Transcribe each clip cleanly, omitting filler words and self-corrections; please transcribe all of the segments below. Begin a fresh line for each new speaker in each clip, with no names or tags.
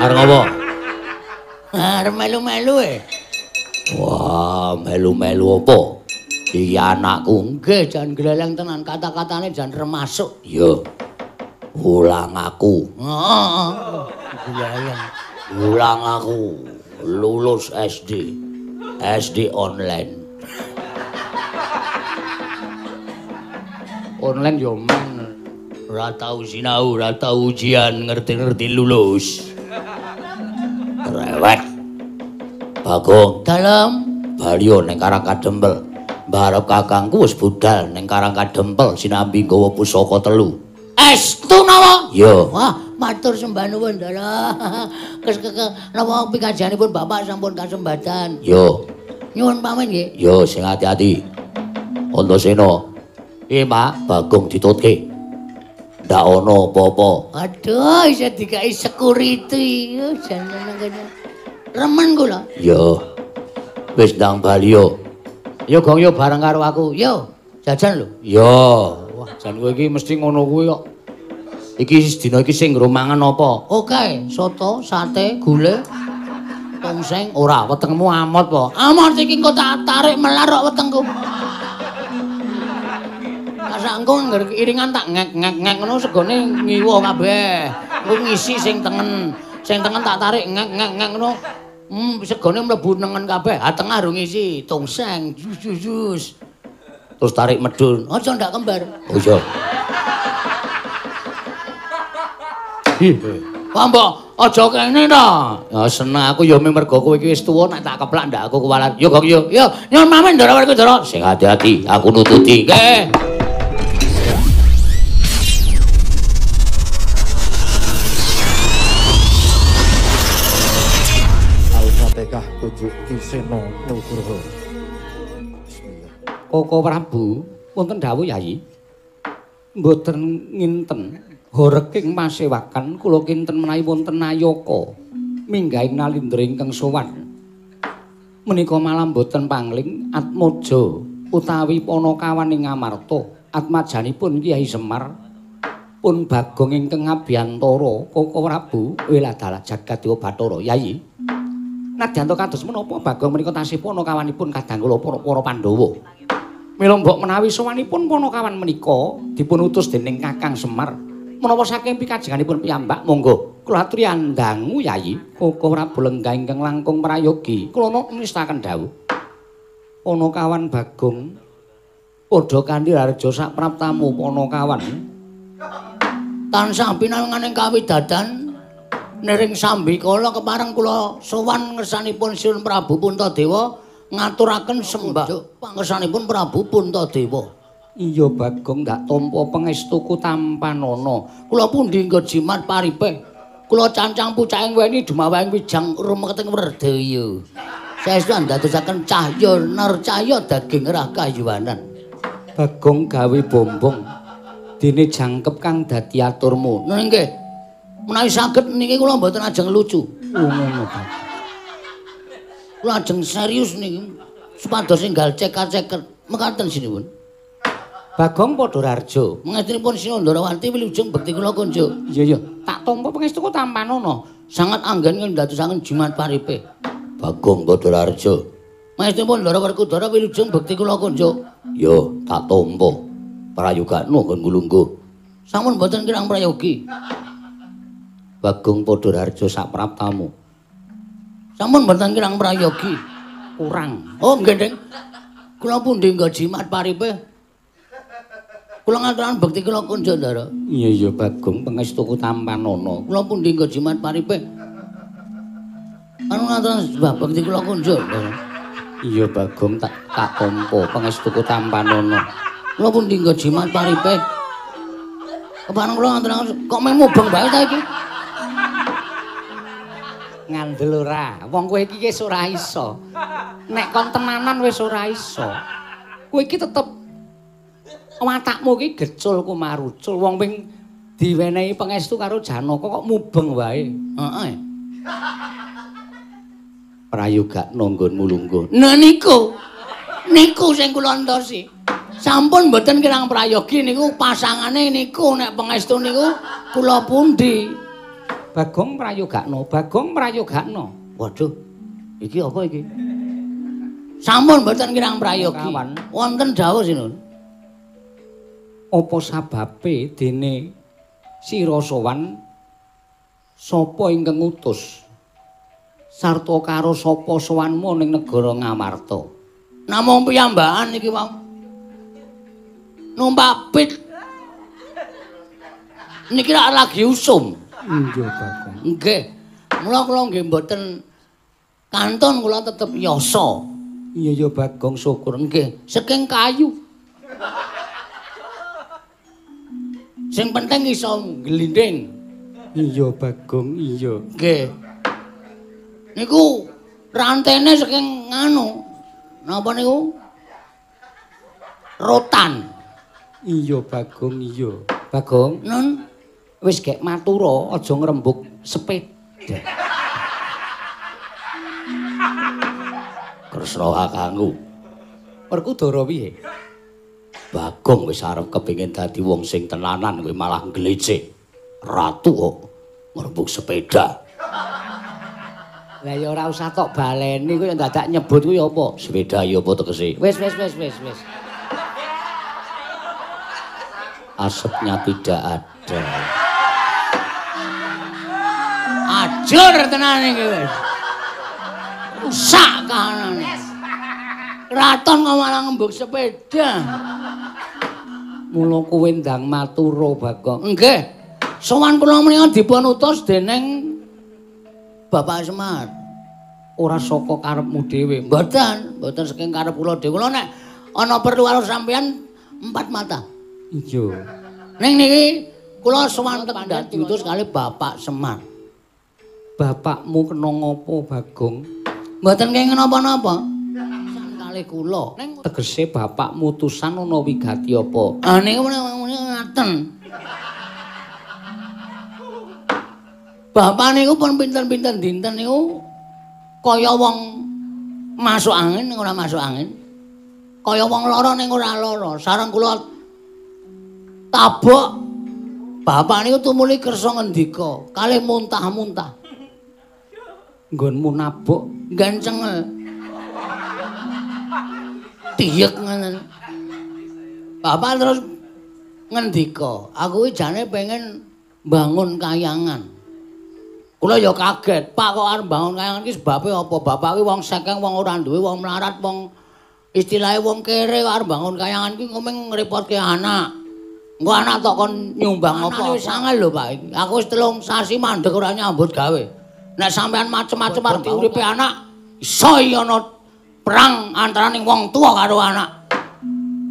Arep ngopo? Arep melu-melu e. Wah, melu-melu apa? Iki anakku. Nggih, jan gleleng tenan, kata-katane jan remasuk. Iya. Ulang aku. Heeh. Gleleng. Ulang aku lulus SD. SD online. Online yo men. Ora tau sinau, ora tau ujian, ngerti-ngerti lulus. Rewek. Bagong dalem baliyo ning Karang Kadempel. Mbarep kakangku wis budal ning Karang Kadempel sinambi nggawa pusaka 3. Estu napa? Iya. Wah, matur sembah nuwun, Ndara. Kes napa pikajianipun Bapak sampun kasembadan. Iya. Nyuwun pamit nggih. Iya, sing ati-ati. Antasena. Piye, Pak? Bagong ditutke. Ndak ana apa-apa. Aduh, isih dikai security. Jan kene. Remen kula. Iya. Wis ndang bali yo. Yo gong yo bareng karo aku. Yo, jajan lho. Iya. Wah, jan kowe iki mesti ngono kuwi kok. Iki dina iki sing nggo mangan apa? Oke, soto, sate, gule, tongseng. Ora, wetengmu amot po. Amot iki engko tak tarik melar kok wetengku. Sak engko ngger iringan tak ngek-ngek-ngek ngono segone ngiwa kabeh. Engko ngisi sing tengen. Sing tengen tak tarik ngek-ngek-ngek ngono. Segone mlebu nengen kabeh. Ha tengah ro ngisi tongseng, jus. Terus tarik medun. Aja ndak kembar. Oh iya. Wah mbok, aja kene ta. Ya seneng aku ya mergo kowe iki wis tuwa nek tak keplak ndak aku kuwalat. Yo gong yo. Yo, nyuwun pamit Ndara Werkudara. Sing ati-ati, aku nututi. Nggih.
Al-Fatihah kunjuk Ki Seno Nugroho. Bismillah.
Koko Prabu, wonten dawuh Yayi. Mboten nginten horeking masewakan kula kinten menawi wonten nayaka minggahing nalindra ingkang sowan. Menika malah mboten pangling Atmaja utawi Panakawan ing Amarta, atmajanipun Kyai Semar pun Bagong ingkang ngabiyantara Koko Prabu weladalah jagat dewa Bathara Yayi. Nadyan kados menapa Bagong menika tasih panakawanipun kadang kula para Pandhawa. Mila mbok menawi sowanipun Panakawan menika dipun utus dening Kakang Semar. Menapa saking pikajenganipun piyambak monggo kula aturi andangu Yayi. Koko Prabu lenggah ingkang langkung prayogi kula nistakaken dawuh. Panakawan Bagong padha kanthi harja sak praptamu Panakawan.
Tansah pinanganing kawidadan niring sambikala kepareng kula sowan ngersanipun Sinuwun Prabu Puntadewa ngaturaken sembah pangersanipun Prabu Puntadewa.
Iya Bagong ndak tampa pangestuku tampanana.
Kula pundi nggo jimat paripeh. Kula cancang pucaking weni dumawahing wijang rumeketing werdaya. Saestu andadosaken cahya narcaya daging rah kayuwanan.
Bagong gawe bombong dene jangkep kang dadi aturmu.
Nggih. Menawi saged niki kula mboten ajeng lucu.
Oh ngono Bagong.
Kula ajeng serius niki supados enggal cekat-ceket mekaten sinuwun.
Bagong padha rarjo.
Mangestunipun Sinuwun Ndarawati wilujeng bekti kula kunjuk.
Iya iya, tak tampa pangestuku tampanana.
Sangat anggen ndadosaken jimat paripe. Bagong padha rarjo. Mangestunipun Ndara Werkudara wilujeng bekti kula kunjuk. Yo, tak tampa. Prayogakno nggon lungguh. Sampun mboten kirang prayogi.
Bagong padha rarjo sak praptamu.
Sampun mboten kirang prayogi.
Kurang.
Oh nggih, Ding. Kula pundi nggo jimat paripe? Kula ngaturaken bekti kula kunjuk, Ndara.
Iya iya Bagong pangestuku tampanana.
Kula pundi nggo jimat paripe? Anu ngaturaken sembah bekti kula kunjuk, Ndara.
Iya Bagong tak tampa pangestuku tampanana.
Kula pundi nggo jimat paripe? Kepareng kula ngaturaken kok meh mubeng bae ta iki?
Ngandel ora. Wong kowe iki wis ora iso. Nek kon tenanan wis ora iso. Kowe iki tetep watakmu iki gecul kumarucul. Wong ping diwenehi pangestu karo Janaka kok mubeng wae.
Heeh.
Prayogakno nggonmu lungguh.
Nah niku. Niku sing kula entosi. Sampun mboten kirang prayogi niku pasangane niku nek pangestu niku kula pundi.
Bagong prayogakno, Bagong prayogakno.
Waduh. Iki apa iki? Sampun mboten kirang prayogi. Wonten dawuh sinun.
Apa sababe dene sira sowan sapa ingkang ngutus sarta karo sapa sowanmu ning negara Ngamarta?
Namung piyambakan iki wau. Numpak pit. Niki lak lagi usum.
Nggih, Bagong.
Nggih. Mula kula nggih mboten kantun, kula tetep yasa.
Iya ya Bagong, syukur.
Nggih, saking kayu. Sing penting iso glinding.
Iya Bagong, iya.
Nggih. Niku rantene saking nganu. Napa niku? Rotan.
Iya Bagong, iya. Bagong,
nun
wis gek matura aja ngrembug sepeda.
Kresna kakangku.
Werkudara piye?
Bagong wis arep kepengin dadi wong sing tenanan kowe malah nglecek. Ratu kok ngrembug sepeda.
Lah ya ora usah tok baleni kowe dadak nyebut kuwi apa?
Sepeda ya apa tegese?
Wis wis wis wis wis.
Asapnya tidak ada. Ajur tenan iki wis. Rusak kahanane. Kraton kok malah ngembug sepeda.
Mula kowe ndang matura Bagong.
Nggih. Sowan kula menika dipun utus dening Bapak Semar.
Ora saka karepmu dhewe.
Mboten, mboten saking karep kula dhewe. Kula nek ana perlu karo sampeyan empat mata.
Iya.
Ning niki kula sowan teng diutus kali Bapak Semar.
Bapakmu kena ngopo Bagong?
Mboten kenging napa-napa. San kalih kula.
Ning tegese bapakmu utusan ana wigati apa?
Ah niku ngaten. Bapak niku pun pinten-pinten dinten niku kaya wong masuk angin ning ora masuk angin. Kaya wong lara ning ora lara. Sareng kula tabok bapak niku tumuli kersa ngendika kalih muntah-muntah.
Nggonmu nabok
gancengel. Tiyek ngoten. Bapak terus ngendika, aku iki jane pengen bangun kayangan. Kula ya kaget, Pak kok arep bangun kayangan iki sebabe apa? Bapak iki wong sekeng, wong ora duwe, wong melarat, wong istilahe wong kere kok arep bangun kayangan iki ngomong ngrepotke anak. Engko anak tok kon nyumbang apa? Wis angel lho Pak iki. Aku wis 3 sasi mandeg ora nyambut gawe. Nek sampean macem-macem arep uripe anak, iso ana perang antaraning wong tuwa karo anak.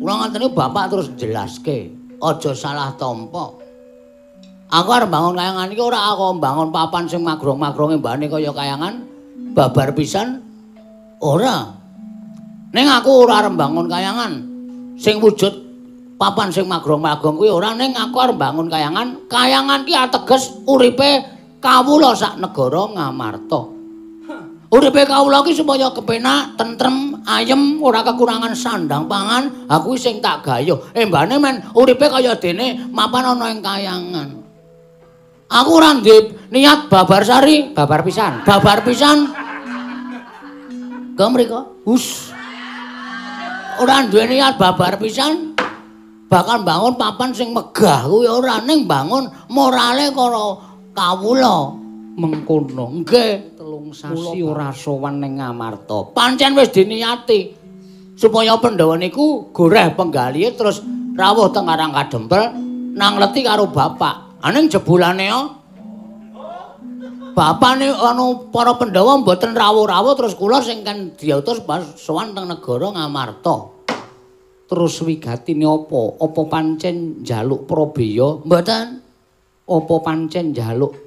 Kula ngoten niku bapak terus jelaske, aja salah tampa. Aku arep bangun kayangan iki ora aku mbangun papan sing magrong-magronge mbane kaya kayangan babar pisan ora. Ning aku ora arep mbangun kayangan sing wujud papan sing magrong-magrong kuwi ora, ning aku arep mbangun kayangan. Kayangan ki ateges uripe kawula sak negara Ngamarta. Uripe kawula ki supaya kepenak, tentrem, ayem, ora kekurangan sandang pangan, aku sing tak gayuh. Embane men uripe kaya dene mapan ana ing kayangan. Aku ora ndek niat babar sari,
babar pisan,
babar pisan. Ke mriko? Hus. Ora duwe niat babar pisan. Bakal bangun papan sing megah kuwi ora, ning bangun morale karo kawula.
Mengkono.
Nggih,
3 sasi ora sowan ning Ngamarta.
Pancen wis diniati supaya Pandhawa niku goreh penggalihe terus rawuh teng Karang Kadempel nang leti karo bapak. Aning jebulane bapane anu para Pandhawa mboten rawuh-rawuh terus kula sing kan diutus pas sowan teng negara Ngamarta.
Terus wigatine apa? Apa pancen njaluk prabeya?
Mboten.
Apa pancen njaluk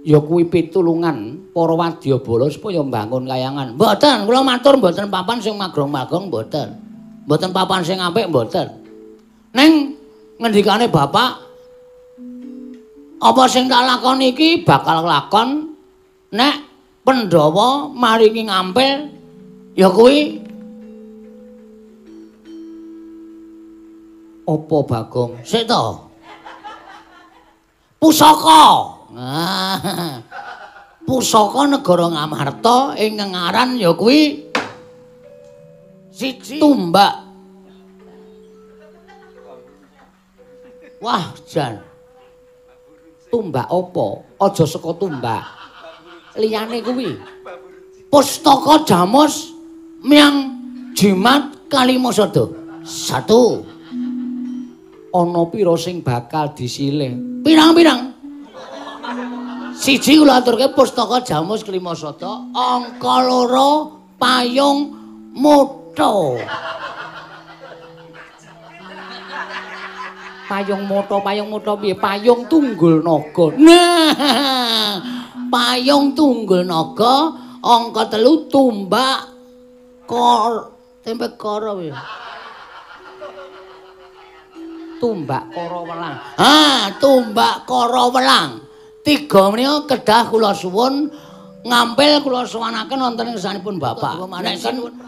ya kuwi pitulungan para wadyabala supaya mbangun kayangan?
Mboten, kula matur mboten papan sing magrong-magrong mboten. Mboten papan sing apik mboten. Ning ngendikane bapak, apa sing tak lakoni iki bakal lakon nek Pandhawa maringi ngampil ya kuwi
apa Bagong?
Sik to. Pusaka. Ah. Pusaka negara Ngamarta ingkang aran ya kuwi siji tumbak. Wah, jan.
Tumbak apa? Aja saka tumbak. Liyane kuwi.
Pustaka Jamus miang jimat Kalimasada. Satu.
Ana pira sing bakal disilih?
Pirang-pirang. Siji kula aturke pustaka Jamus Kalimasada, angka loro payung motho.
Payung motho piye? Payung tunggul naga.
Nah, payung tunggul naga, angka telu tumbak kor tempe koro piye?
Tumbak kara welang.
Ah, tumbak kara welang. Tiga menika kedah kula suwun ngampil kula suwanaken wonten ing ngarsanipun Bapak. Nek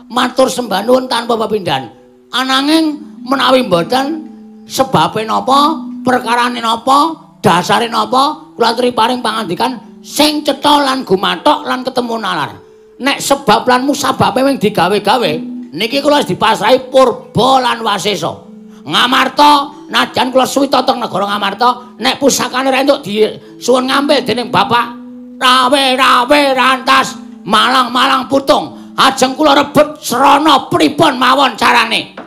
matur sembah nuwun tanpa pepindhan. Ananging menawi mboten sebabe napa, perkarane napa, dasare napa, kula aturi paring pangandikan sing cetha lan gumathok lan ketemu nalar. Nek sebab lan musababe wing digawe-gawe, niki kula wis dipasrahi purba lan wasesa. Ngamarta najan kula suwita teng negara Ngamarta, nek pusakane ra entuk disuwun ngampil dening Bapak rawe-rawe rantas malang-malang putung, ajeng kula rebut srana pripun mawon carane.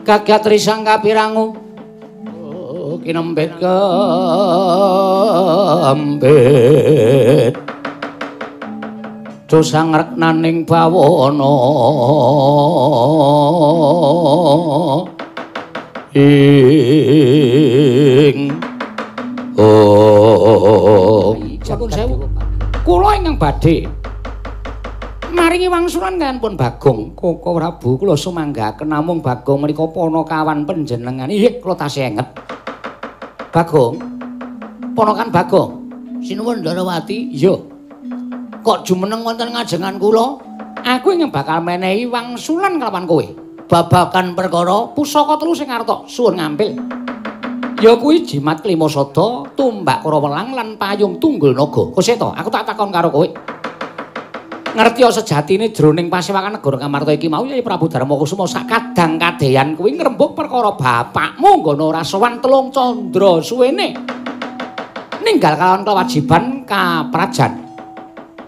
Kagat risang kapirangu kinembet kembet dosa ngreknaning bawana ing oh sampun sewu kula ingkang badhe maringi wangsulan kaliyan pun Bagong Koko Prabu kula sumanggaken namung Bagong menika ponokawan panjenengan. Inggih kula tasih enget. Bagong. Ponokan Bagong.
Sinuwun Ndarawati.
Iya.
Kok jumeneng wonten ngajengan kula?
Aku ingkang bakal menehi wangsulan kelawan kowe.
Babagan perkara
pusaka telu sing arep tok suwun ngampil. Ya kuwi jimat Klimasada, tumbak kara welang lan payung tunggul naga. Koseta, aku tak takon karo kowe. Ngerti sejatine jroning pasewakan negara Ngamarta iki mau Yai Prabu Darmakusuma sak kadang kadeyan kuwi ngrembug perkara bapakmu nggono ora sowan telung candra suwene ninggal kalawan kewajiban kaprajan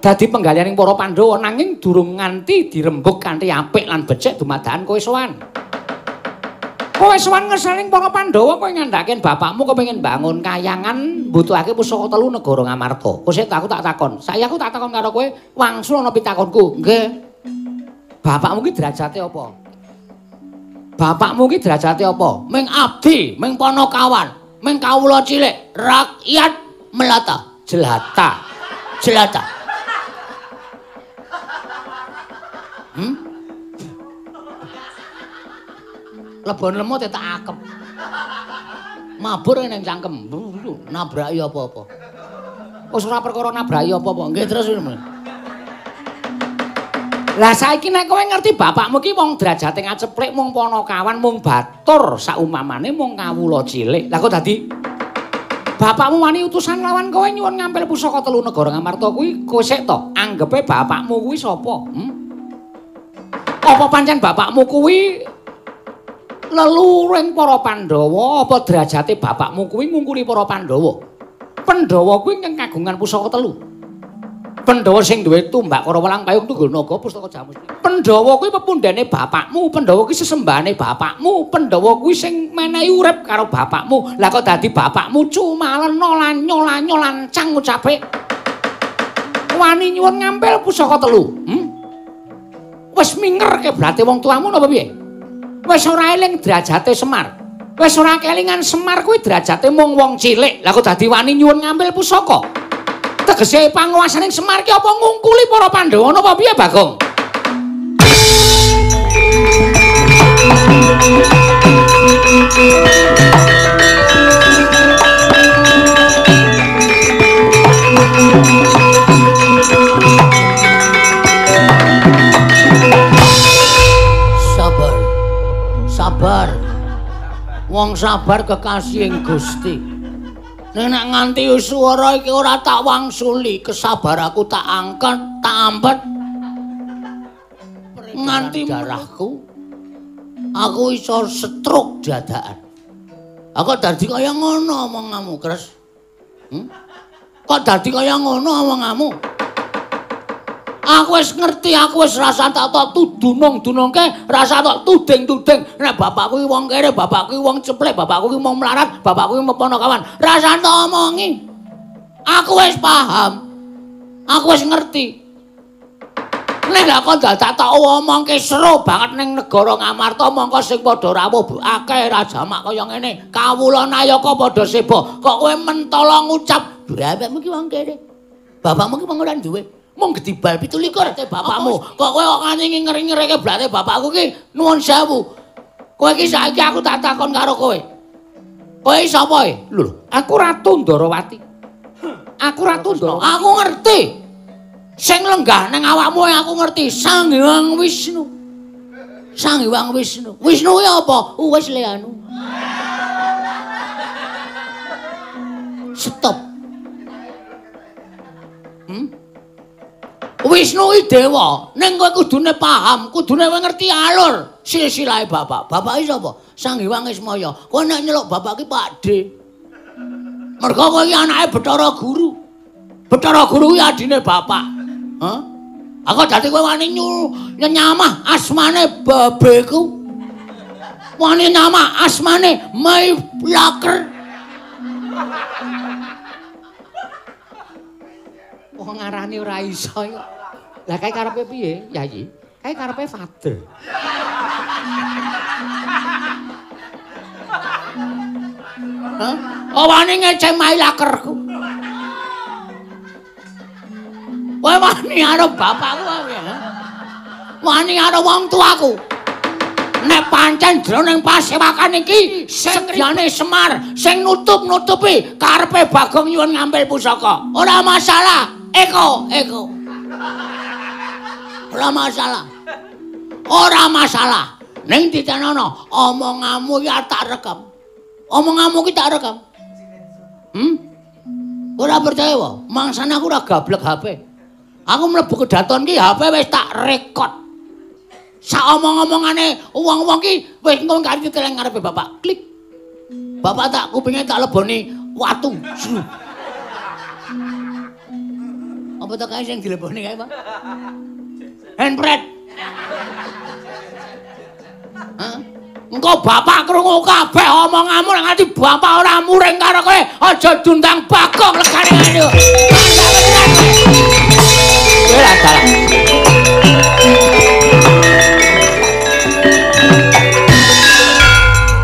dadi penggalihaning para Pandhawa nanging durung nganti dirembug kanthi apik lan becik dumadakan kowe sowan. Kowe sowan ngersaning para Pandhawa kowe ngandhake bapakmu kepengin bangun kayangan mbutuhake pusaka telu negara Ngamarta. Kok sik aku tak takon. Saiki aku tak takon karo kowe, wangsul ana pitakonku.
Nggih.
Bapakmu ki derajate apa? Bapakmu ki derajate apa?
Ming abdi, ming ponokawan, ming kawula cilik, rakyat melata,
jelata.
Jelata. Lebon lemut tak akep. Mabur ning cangkem, nabraki apa-apa.
Wis ora perkara nabraki apa-apa.
Nggih terus.
Lah saiki nek kowe ngerti bapakmu ki wong derajate ngaceplik mung ponokawan, mung batur saumamane mung kawula cilik. Lah kok dadi bapakmu wani utusan lawan kowe nyuwun ngampil pusaka telu negara Ngamarta kuwi kowe sik to anggepe bapakmu kuwi sapa? Apa pancen bapakmu kuwi leluhuring para Pandhawa apa derajate bapakmu kuwi ngungkuli para Pandhawa? Pandhawa kuwi ingkang kagungan pusaka telu. Pandhawa sing duwe tumbak kara welang payung tunggul naga pustaka jamus. Pandhawa kuwi pepundhene bapakmu, Pandhawa kuwi sesembahane bapakmu, Pandhawa kuwi sing menehi urip karo bapakmu. Lah kok dadi bapakmu cumalena lanyo-lanyo lancang ucape. Wani nyuwun ngampil pusaka telu. Wis minger kebrate wong tuamu napa piye? Wis ora eling derajate Semar. Wis ora kelingan Semar kuwi derajate mung wong cilik. Lah kok dadi wani nyuwun ngampil pusaka? Tegese panguwasaning Semar ki apa ngungkuli para Pandhawa napa piye, Bagong?
Sabar. Sabar. Wong sabar kekasih ing Gusti. Ning nek nganti swara iki ora tak wangsuli, kesabaraku tak angkat, tak ampet. Nganti darahku aku iso stroke dadakan. Aku dadi kaya ngono omonganmu, Kres. Kok dadi kaya ngono omonganmu? Aku wis ngerti, aku wis rasa tak tok tudunung-dunungke, rasa tok tuding-tuding. Nek bapakku iki wong kere, bapakku iki wong ceplek, bapakku iki wong melarat, bapakku iki ponokawan. Rasa tak omongi. Aku wis paham. Aku wis ngerti. Nek lha kok dadak tak omongke seru banget ning negara Ngamarta, mongko sing padha rawuh akeh rajamak kaya ngene. Kawula nayaka padha seba. Kok kowe mentala ngucap, bapakmu iki wong kere. Bapakmu iki wong ora duwe. Mung gedibal 27 te bapakmu. Kok kowe kok nganti ngeri-ngerike blate bapakku ki nuwun sewu. Kowe iki saiki aku tak takon karo kowe. Kowe sapa e?
Lho, aku Ratu Ndarawati. Aku Ratu Ndarawati.
Aku ngerti. Sing lenggah ning awakmu aku ngerti. Sang Hyang Wisnu. Sang Hyang Wisnu. Wisnu kuwi apa? Wis le anu. Stop. Wisnu iki dewa, ning kowe kudune paham, kudune kowe ngerti alur silsilahe bapak. Bapak iki sapa? Sang Hyang Ismaya. Kowe nek nyeluk bapak iki Pak D. Mergo kowe iki anake Bathara Guru. Bathara Guru kuwi adine bapak. Hah? Aku dadi kowe wani nyamah asmane babeku. Wani nyamah asmane Mai Laker.
Wong ngarani ora iso kok. Lah kae karepe piye, Yayi? Kae karepe father.
Hah? Oh wani ngeceh Mai Lakerku. Kowe wani karo bapakku ya? Wani karo wong tuaku. Nek pancen jroning pasewakan iki sedyane Semar sing nutup-nutupi karepe Bagong nyuwun ngambil pusaka. Ora masalah. Eko, eko. Ora masalah. Ora masalah. Ning ditenono, omonganmu ya tak rekam. Omonganmu ki tak rekam. Ora percaya wae. Mangsane aku ora gablek HP. Aku mlebu kedaton ki HP wis tak rekod. Sak omong-omongane wong-wong ki wis engko kari teleng ngarepe bapak. Klik. Bapak tak kupinge tak leboni watu. Apa to kae sing dileboni kae, Pak? Handpret. Hah? Engko bapak krungu kabeh omonganmu nek nganti bapak ora muring karo kowe, aja diundang Bagong legane ngene. Ora salah.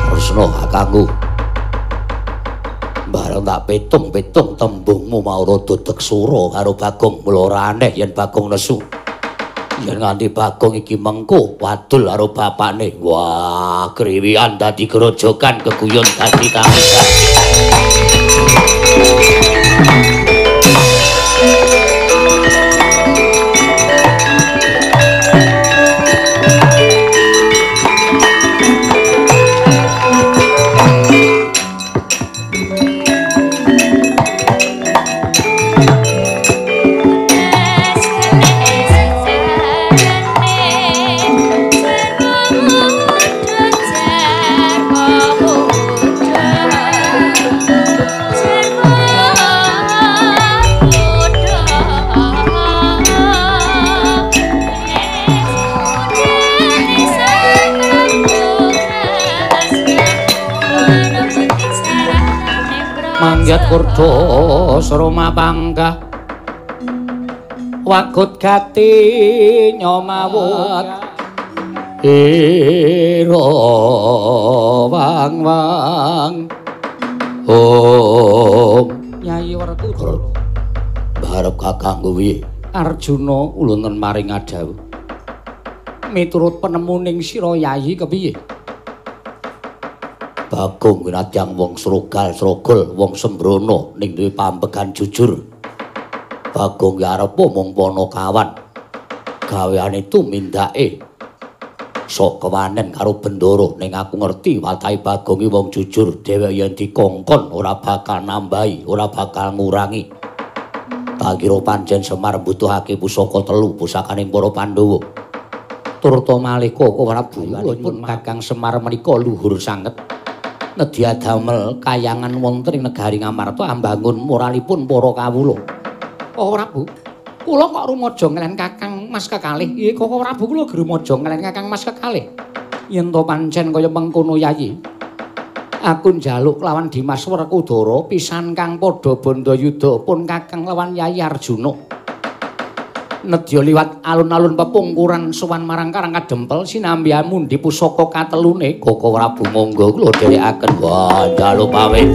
Kresna kakangku. Bareng tak pitung-pitung tembungmu mau rada deksura karo Bagong, mula ora aneh yen Bagong nesu. Yen nganti Bagong iki mengko wadul karo bapakne. Wah, kriwian dadi grojogan, keguyon dadi tangisan.
Mangyat kurdo sroma pangkah wagut gati nyomawut ira wang wang.
Om
Nyai Werkudara
barep kakangku piye?
Arjuna ulunten maring adhawuh. Miturut penemuning sira Yayi kepiye?
Bagong winatyan wong srogal-srogol, wong sembrono ning duwe pambegan jujur. Bagong ki arep mung ponokawan. Gaweane tumindake Sok kewanen karo Bendoro ning aku ngerti watahe Bagong iki wong jujur, dheweke yen dikongkon ora bakal nambahi, ora bakal ngurangi. Tak kira pancen Semar mbutuhake pusaka telu, pusakaning para Pandhawa. Turta malih Koko Prabu pun Kakang Semar menika luhur sanget. Nedya damel kayangan wonten ing negari Ngamarta ambangun moralipun para kawula. Koko Prabu, kula kok rumaja ngelen Kakang Mas kekalih. Nggih Koko Prabu, kula rumaja ngelen Kakang Mas kekalih. Yen to pancen kaya mengkono Yayi. Aku njaluk lawan Dimas Werkudara pisan kang padha bandayuda pun Kakang lawan Yayi Arjuna. Nedya liwat alun-alun pepungkuran sowan marang Karang Kadempel sinambi amundi pusaka katelune. Koko Prabu monggo kula dherekaken. Wah, njaluk pamit.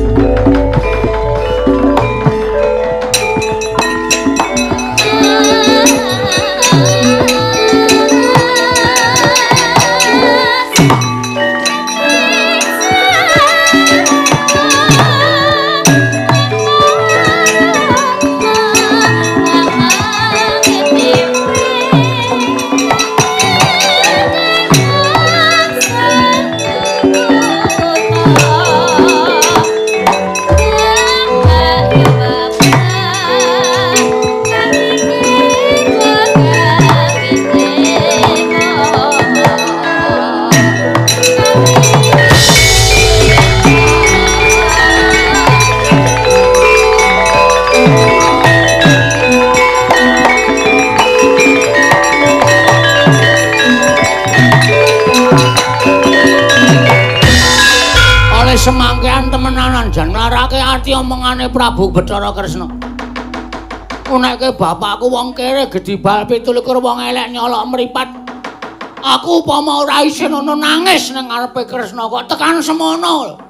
Semangkean temenanan jan nglarake ati omongane Prabu Bathara Kresna. Unekke bapakku wong kere gedhi bal 27 wong elek nyolok mripat. Aku upama ora isin ana nangis ning ngarepe Kresna kok tekan semono.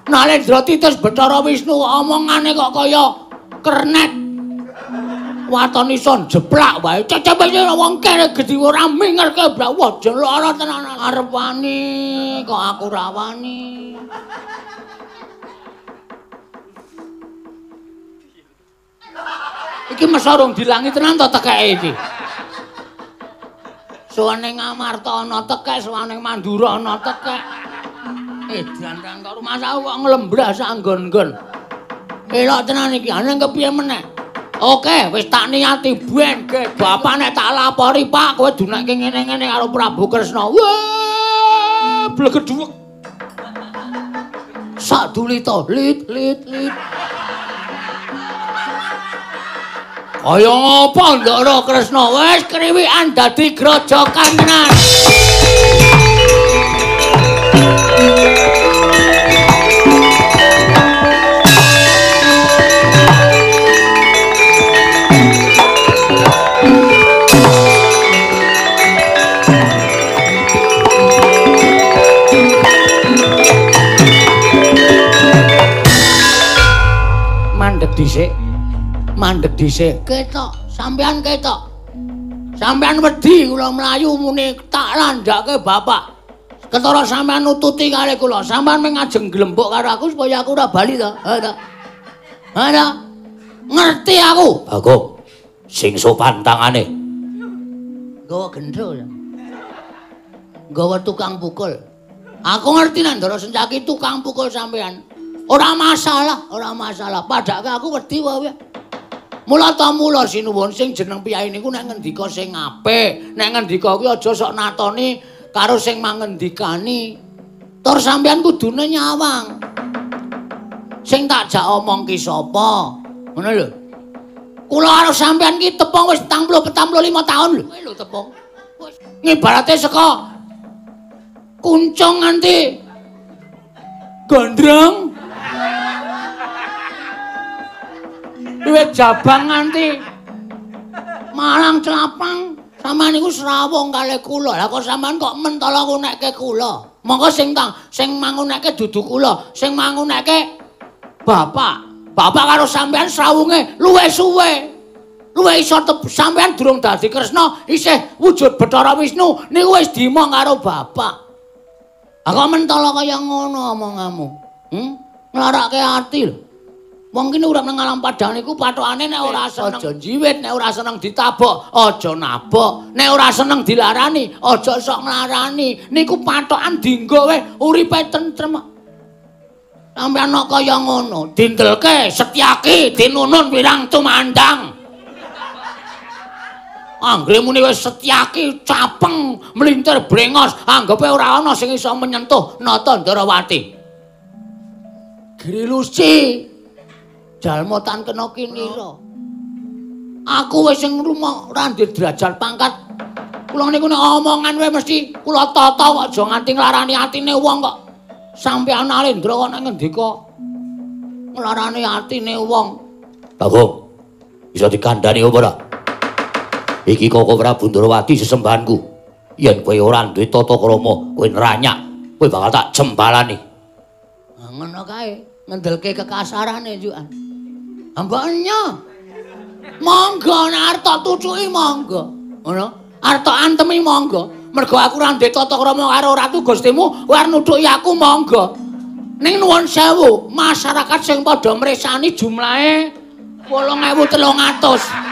Nalendra titus Bathara Wisnu omongane kok kaya kernet. Waton iso jeplak wae. Cecep wong kere gedhi ora mingerke blawah jan lara tenanan. Arep wani kok aku ora wani. Iki mesarung dilangi tenan to tekeke iki. Sowane Ngamarta ana tekek, sowane Mandura ana tekek. Dandang kok rumangsaku kok nglembrah sak nggon-nggon. Elok tenan iki, aneh kepiye meneh. Oke, wis tak niati ben ge bapak nek tak lapori Pak, kowe dunekke ngene-ngene karo Prabu Kresna. Wah, blegedhuwek. Sak dulita, lit lit lit. Kaya ngapa Ndara Kresna wis kriwikan dadi grojokan tenan. Mandek dhisik. Mandek dhisik. Ketok, sampean ketok. Sampean wedi kula mlayu muni tak landhake bapak. Ketara sampean nututi kali kula. Sampean mung ngajeng glembuk karo aku supaya aku ora bali to. Ha ta. Ha ta. Ngerti aku. Bagong. Sing sopan tangane. Nggawa gendho. Nggawa tukang pukul. Aku ngerti nek Ndara Sencaki tukang pukul sampean. Ora masalah, ora masalah. Padake aku wedi wae. Mula ta mula sinuwun sing jeneng piyai niku nek ngendika sing apik, nek ngendika kuwi aja sok natoni karo sing mangendikani. Tur sampean kudune nyawang. Sing tak jak omong ki sapa? Ngono lho. Kula karo sampean ki tepung wis 45 taun lho. Kowe lho tepung. Wis ngibarate saka kuncung nganti gondrong. Duwe jabang nganti Malang Clapang, sampean niku srawung kalih kula. Lah kok sampean kok mentala ngunekke kula? Monggo sing sing mangunekke dudu kula, sing mangunekke bapak. Bapak karo sampean srawunge luwih suwe. Luwih iso sampean durung dadi Kresna, isih wujud Bathara Wisnu niku wis dimong karo bapak. Lah kok mentala kaya ngono omonganmu? Nglarake ati lho. Wong kene urip nang alam padang niku pathokane nek ora seneng aja njiwit, nek ora seneng ditabok, aja nabok, nek ora seneng dilarani, aja sok nglarani. Niku pathokan dienggo wae uripe tentrem. Sampeyan kok kaya ngono, dindelke Setyaki dinunun wirang tumandang. Anggere muni wis Setyaki capeng mlintir brengos, anggepe ora ana sing iso menyentuh Nata Ndarawati. Grilusi jalma tan kena kinira. Aku wis sing rumah ora ndek derajat pangkat. Kula niku nek omongan wae mesti kula tata kok aja nganti nglarani atine wong kok. Sampeyan Alendra kok nek ngendika nglarani atine wong. Bagong, iso dikandhani apa ora? Iki Koko Prabu Ndrawati sesembahanku. Yen kowe ora duwe tata krama, kowe nranyak, kowe bakal tak jembalani. Ngono kae, ngendelke kekasarane jukan. Mboknya. Monggo nek arep tak tucuki monggo. Ngono. Arep tak antemi monggo. Mergo aku ora ndek tata krama karo Ratu Gustimu, kowe arep nutuki aku monggo. Ning nuwun sewu, masyarakat sing padha mresani jumlahe 8300.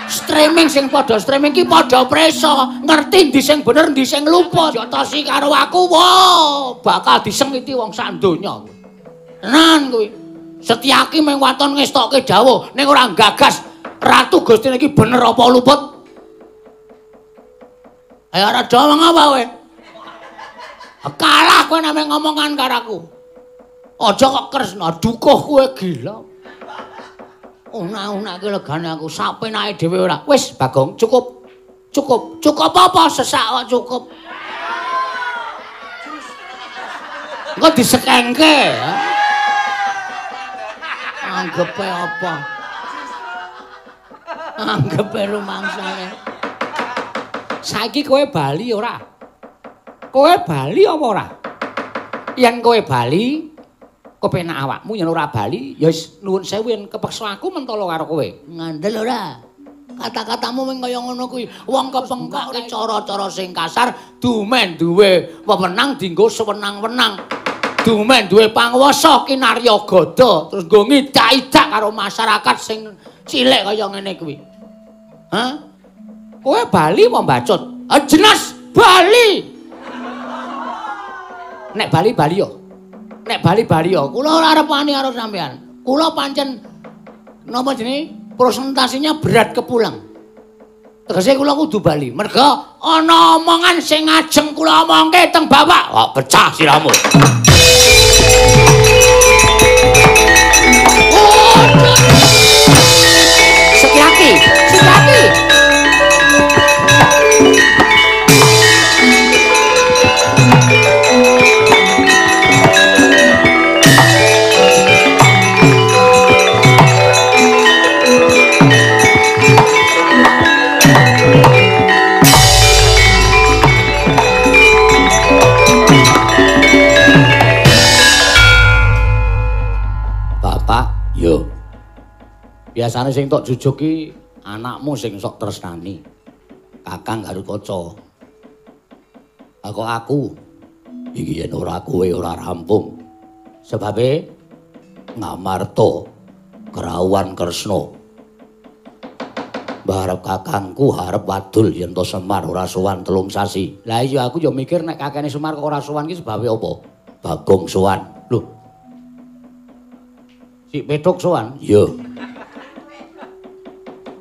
Streaming sing padha streaming ki padha presa, ngerti ndi sing bener ndi sing luput. Jotosi karo aku, wah, bakal disengiti wong sak donya. Tenan kuwi. Setyaki mung waton ngestokke dawuh ning ora gagas Ratu Gustine iki bener apa luput. Ayo ora dawang apa kowe? Kalah kowe nek ngomongan karo aku. Aja kok Kresna dukuh kowe gila. Una-unake legane aku sapenake dhewe ora. Wis Bagong cukup. Cukup. Cukup apa sesak kok cukup. Engko disekengke. Anggepe apa? Anggepe rumangsane.
Saiki kowe bali ora? Kowe bali apa ora? Yen kowe bali, kepenak awakmu, yen ora bali, ya wis nuwun sewu yen kepeksa aku mentolo karo kowe.
Ngandel ora? Kata-katamu mung kaya ngono kuwi. Wong kepengkok cara-cara sing kasar, dumen duwe wewenang dienggo sewenang-wenang. Dumen duwe panguwasa kinarya gada, terus nggo ngidak-idak karo masyarakat sing cilik kaya ngene kuwi. Hah?
Kowe bali apa mbacut?
Ah jelas bali.
Nek bali bali yo.
Nek bali bali yo, kula ora arep wani karo sampean. Kula pancen napa jenenge presentasinya berat kepulang. Tegese kula kudu bali. Merga ana omongan sing ngajeng kula omongke teng bapak.
Kok pecah sirahmu.
Setyaki, Setyaki.
Bapak, yo. Biasane sing tok jujuk ki anakmu sing sok tresnani. Kakang Garukaca. Kok aku iki yen ora kowe ora rampung. Sebabe Ngamarta kerawuhan Kresna. Mbarep kakangku harep wadul yen to Semar ora sowan 3 sasi. Lah iya aku ya mikir nek kakene Semar kok ora sowan ki sebabe apa? Bagong sowan. Lho. Si Petuk sowan? Iya.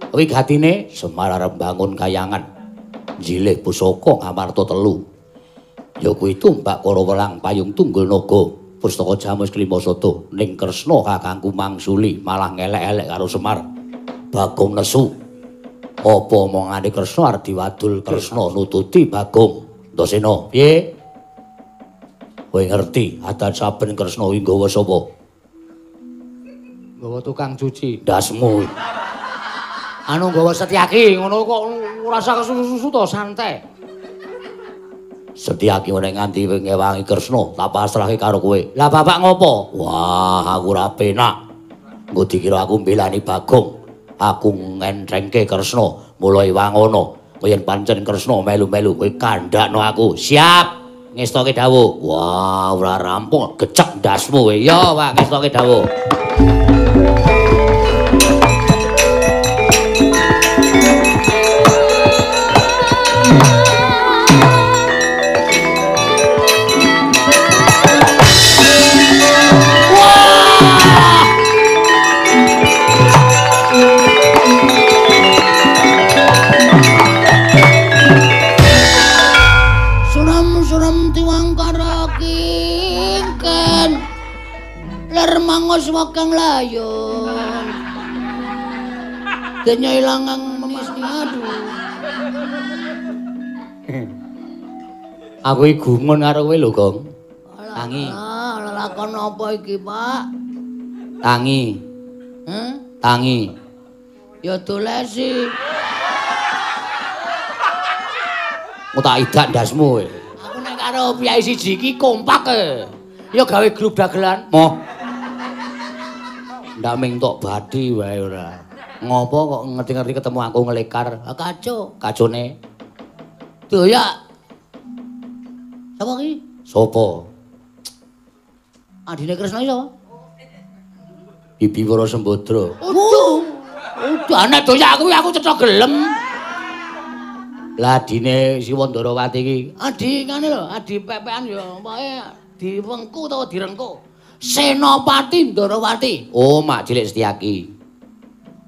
Wigatine Semar arep bangun kayangan. Njilih pusaka Ngamarta 3. Ya kuwi tumbak Kara Welang Payung Tunggul Naga, Pustaka Jamus Klima Sada ning Kresna kakangku mangsuli malah ngelek-elek karo Semar. Bagong nesu. Apa omongane Kresna arep diwadul Kresna nututi Bagong. Antasena, piye? Kowe ngerti adat saben Kresna kuwi nggawa sapa?
Nggawa tukang cuci.
Ndasmu.
Anu nggawa Setyaki ngono kok ora usah kesusu-susu to, santai.
Setyaki nek nganti ngewangi Kresna, tak pasrahke karo kowe. Lah bapak ngopo? Wah, aku ora penak. Engko dikira aku mbelani Bagong. Aku ngentrengke Kresna, mulai wangono. Kowe yen pancen Kresna melu-melu kowe kandhakno aku. Siap. Ngestoke dawuh. Wah, ora rampung, gecek ndasmu kowe. Ya, Pak, ngestoke dawuh.
Kang layon. Denya ilang memisni aduh. Aku iki gumun karo kowe lho, Gong. Tangi.
Ah, lakon apa iki, Pak?
Tangi.
Heh?
Tangi.
Ya dolesi.
Mau tak idak ndasmu kowe. Aku nek karo piyai siji iki kompak e. Ya gawe grup dagelan. Moh. Ndak ming tok bathi wae ora. Ngopo kok ngerti-ngerti ketemu aku ngelekar.
Ah, kacau.
Kacone.
Doyak. Sapa ki?
Sopo?
Adine Kresna iki sapa?
Bibi Wara Sembadra.
Uduh.
Udah nek doyak kuwi aku cetha gelem. Lah adine si Wandarawati iki,
adi ngene lho, adi pepekan ya, pokoke diwengku utawa direngku.
Senopati Ndarawati. Oh, Mak Cilik Setyaki.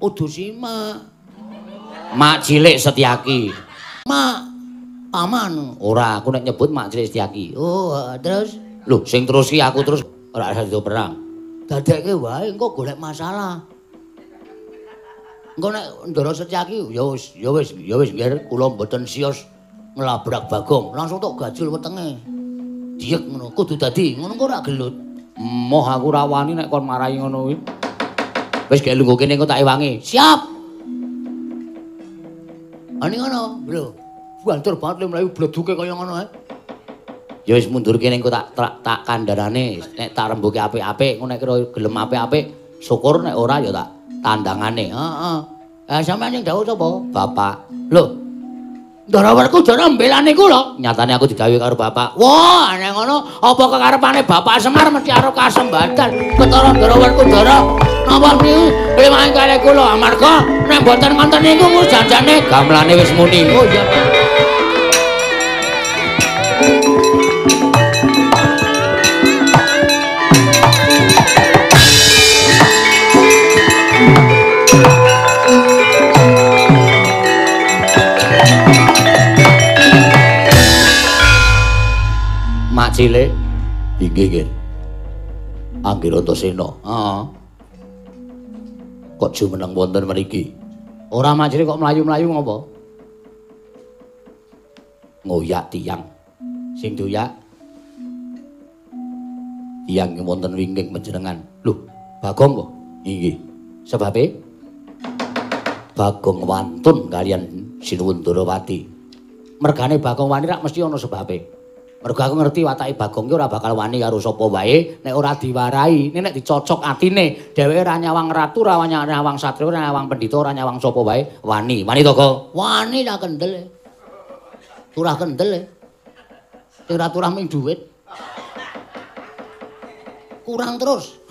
Udu si Mak.
Mak Cilik Setyaki.
Mak paman.
Ora, aku nek nyebut Mak Cilik Setyaki.
Oh, terus?
Lho, sing terus ki aku terus ora usah perang.
Dadekke wae engko golek masalah.
Engko nek Ndara Setyaki ya wis, ya wis, ya wis nggih kula mboten sios nglabrak Bagong,
langsung tok gajul wetenge. Diyek ngono, kudu dadi ngono engko ora gelut.
Moh aku ora wani nek kon marahi ngono kuwi. Wis gek lungguh kene engko tak ewangi.
Siap. Ani ngono, lho.
Banter banget le mlayu bleduke kaya ngono ae. Ya wis mundur kene engko tak tak kandharane, nek tak rembuke apik-apik, engko nek kira gelem apik-apik, syukur nek ora ya tak tandangane.
Heeh. Ah sampeyan sing dawuh sapa?
Bapak. Lho.
Ndara Werkudara mbelani kula.
Nyatane aku didhawuhi karo bapak.
Wah, nek ngono apa kekarepane Bapak Semar mesti arep kasembatan. Ketara Ndara Werkudara napa niku limang kalih kula amarga nek mboten ngoten niku janjane
gamelane wis muni.
Oh iya.
Mak Cilik inggih nggih. Anggir Antasena. Heeh. Kok jumeneng wonten mriki? Ora Mak Cilik kok mlayu-mlayu ngopo? Ngoyak tiyang. Sing doyak tiyang wonten wingking panjenengan. Lho, Bagong kok? Inggih. Sebabe Bagong wantun kalian Sinuwun Ndarawati. Mergane Bagong wani rak mesti ana sebabe. Mergo aku ngerti watake Bagong ki ora bakal wani karo sapa wae nek ora diwarai, nek dicocok atine, dheweke ora nyawang ratu, ora nyawang satriya, ora nyawang pendhita, ora nyawang sapa wae, wani. Wani to, Gong?
Wani ta kendel. Turah kendel. Sing ora turah ming dhuwit. Kurang terus.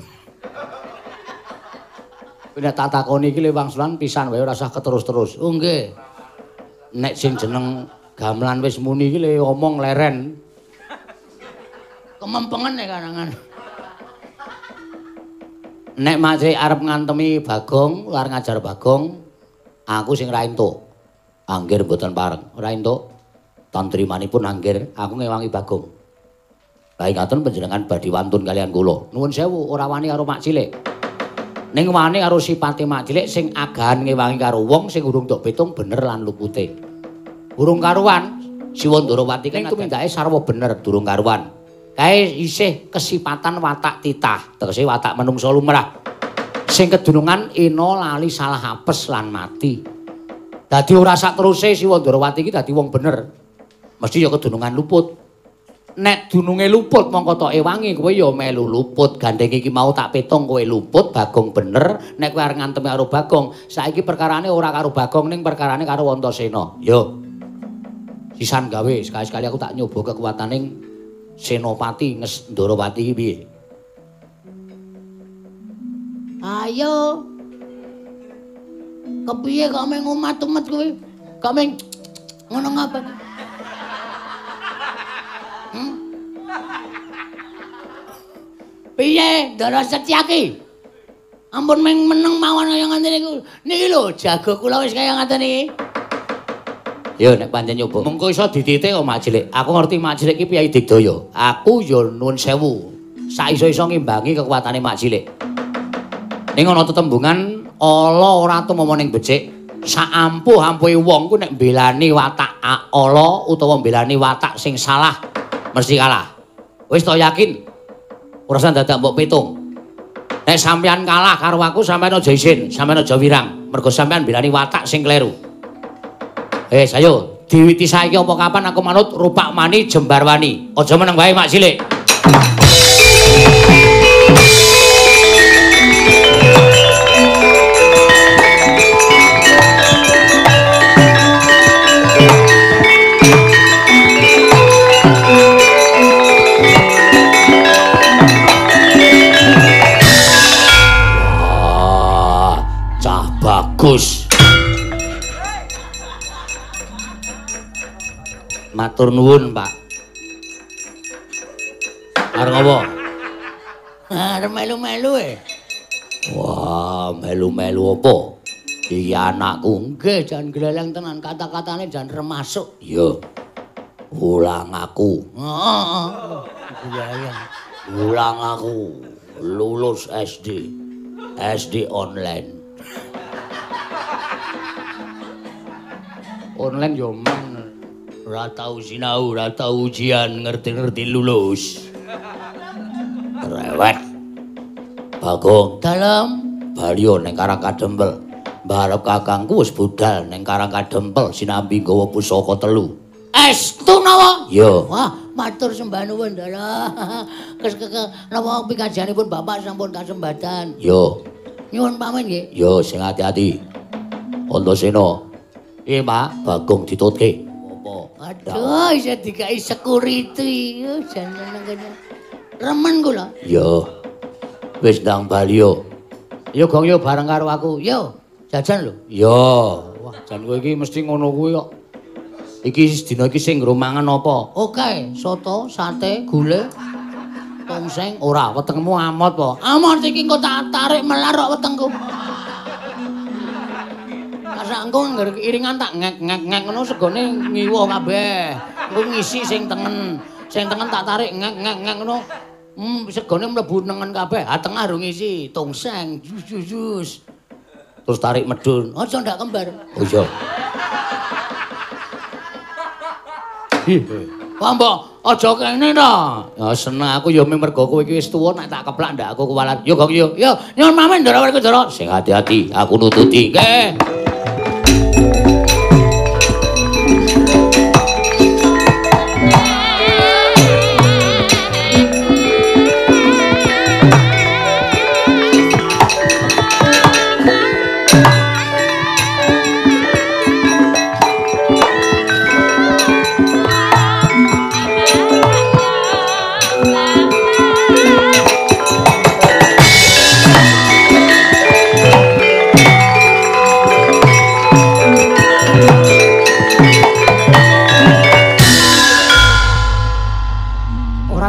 Nek tak takoni iki wangsulan pisan wae ora usah keterus-terus.
Oh nggih.
Nek sing jeneng gamelan wis muni iki le omong leren.
Kemempengen nek karangan.
Nek Mak arep ngantemi Bagong, arep ngajar Bagong, aku sing ra entuk. Anggir mboten pareng, ora entuk. Tantrimanipun anggir, aku ngewangi Bagong. Lah ngaten panjenengan badhe wantun kalian kula. Nuwun sewu, ora wani karo Mak Cilik. Ning wani karo sipate Mak Cilik sing agahan ngewangi karo wong sing urung tok pitung bener lan lupute. Urung karuan, Siwa Ndarawati kan tumindake sarwa bener durung karuan. Kae isih kesipatan watak titah, tegese watak menungsa lumrah. Sing kedunungan ena lali salah apes lan mati. Dadi ora sak teruse Siwa Ndarawati iki dadi wong bener. Mesti ya kedunungan luput. Nek dununge luput mongko tok ewangi kowe ya melu luput. Gandeng iki mau tak pitung kowe luput, Bagong bener. Nek kowe arep ngantemi karo Bagong, saiki perkarane ora karo Bagong ning perkarane karo Antasena. Yo. Sisan gawe sekali-sekali aku tak nyoba kekuataning Senopati Ndarawati iki piye?
Ayo. Kepiye kok meng umat-umat kowe? Kok meng ngono ngapa? Piye Ndara Setyaki? Ampun meng meneng mawon kaya ngoten niku. Niki lho jago kula wis kaya ngoten iki.
Yo nek pancen nyoba. Mengko iso dititik kok Mak Cilik. Aku ngerti Mak Cilik iki piyai digdaya. Aku yo nuwun sewu. Saiso-iso ngimbangi kekuatane Mak Cilik.
Ing ana tetembungan ala ora tumama ning becik. Saampuh-ampuhe wong ku nek mbelani watak ala utawa mbelani watak sing salah mesti kalah. Wis to yakin? Ora usah dadak mbok pitung. Nek sampeyan kalah karo aku sampeyan aja isin, sampeyan aja wirang, mergo sampeyan mbelani watak sing kleru. Wis ayo, diwiti saiki apa kapan aku manut Rupak Mani Jembarwani. Aja meneng wae Mak Cilik. Bagus. Matur nuwun, Pak. Arep apa?
Arep melu-melu e.
Wah, melu-melu apa? Iki anakku.
Nggih, jan gleleng tenan kata-katane jan remasuk.
Iya. Ulang aku.
Heeh. Iya.
Ulang aku lulus SD. SD online.
Online yo men
ora tau sinau, ora tau ujian, ngerti-ngerti lulus. Rewet. Bagong
dalem
baliyo ning Karang Kadempel. Mbarep kakangku wis budal ning Karang Kadempel sinambi nggawa pusaka telu.
Estu napa?
Iya.
Wah, matur sembah nuwun dalah. Napa pikajianipun bapak sampun kasembatan?
Yo.
Nyuwun pamit nggih.
Yo, sing ati-ati. Antasena. Iya, Pak, Bagong ditutke.
Apa? Aduh, isih dikai security. Jan meneng kene. Remen kula.
Yo. Wis ndang bali yo.
Yo Gong yo bareng karo aku.
Yo, jajan lho.
Yo. Wah, jan kowe iki mesti ngono kuwi kok. Iki dina iki sing nggo mangan apa?
Oke, soto, sate, gule, tongseng.
Ora, wetengmu amot po.
Amot iki engko tak tarik melar kok wetengku. Kasak engko ngger iringan tak ngek-ngek-ngek ngono segone ngiwo kabeh. Engko ngisi sing tengen. Sing tengen tak tarik ngek-ngek-ngek ngono. Segone mlebu nengen kabeh. Ha tengah rung ngisi tongseng, jus jus jus.
Terus tarik medun.
Aja ndak kembar.
Oh iya.
Wah mbok aja kene to. Ya seneng aku ya mergo kowe iki wis tuwa nek tak keplak ndak aku kuwalat. Yo Gong yo.
Yo nyuwun pamit Ndara Werkudara.
Sing hati-hati, aku nututi.
Nggih.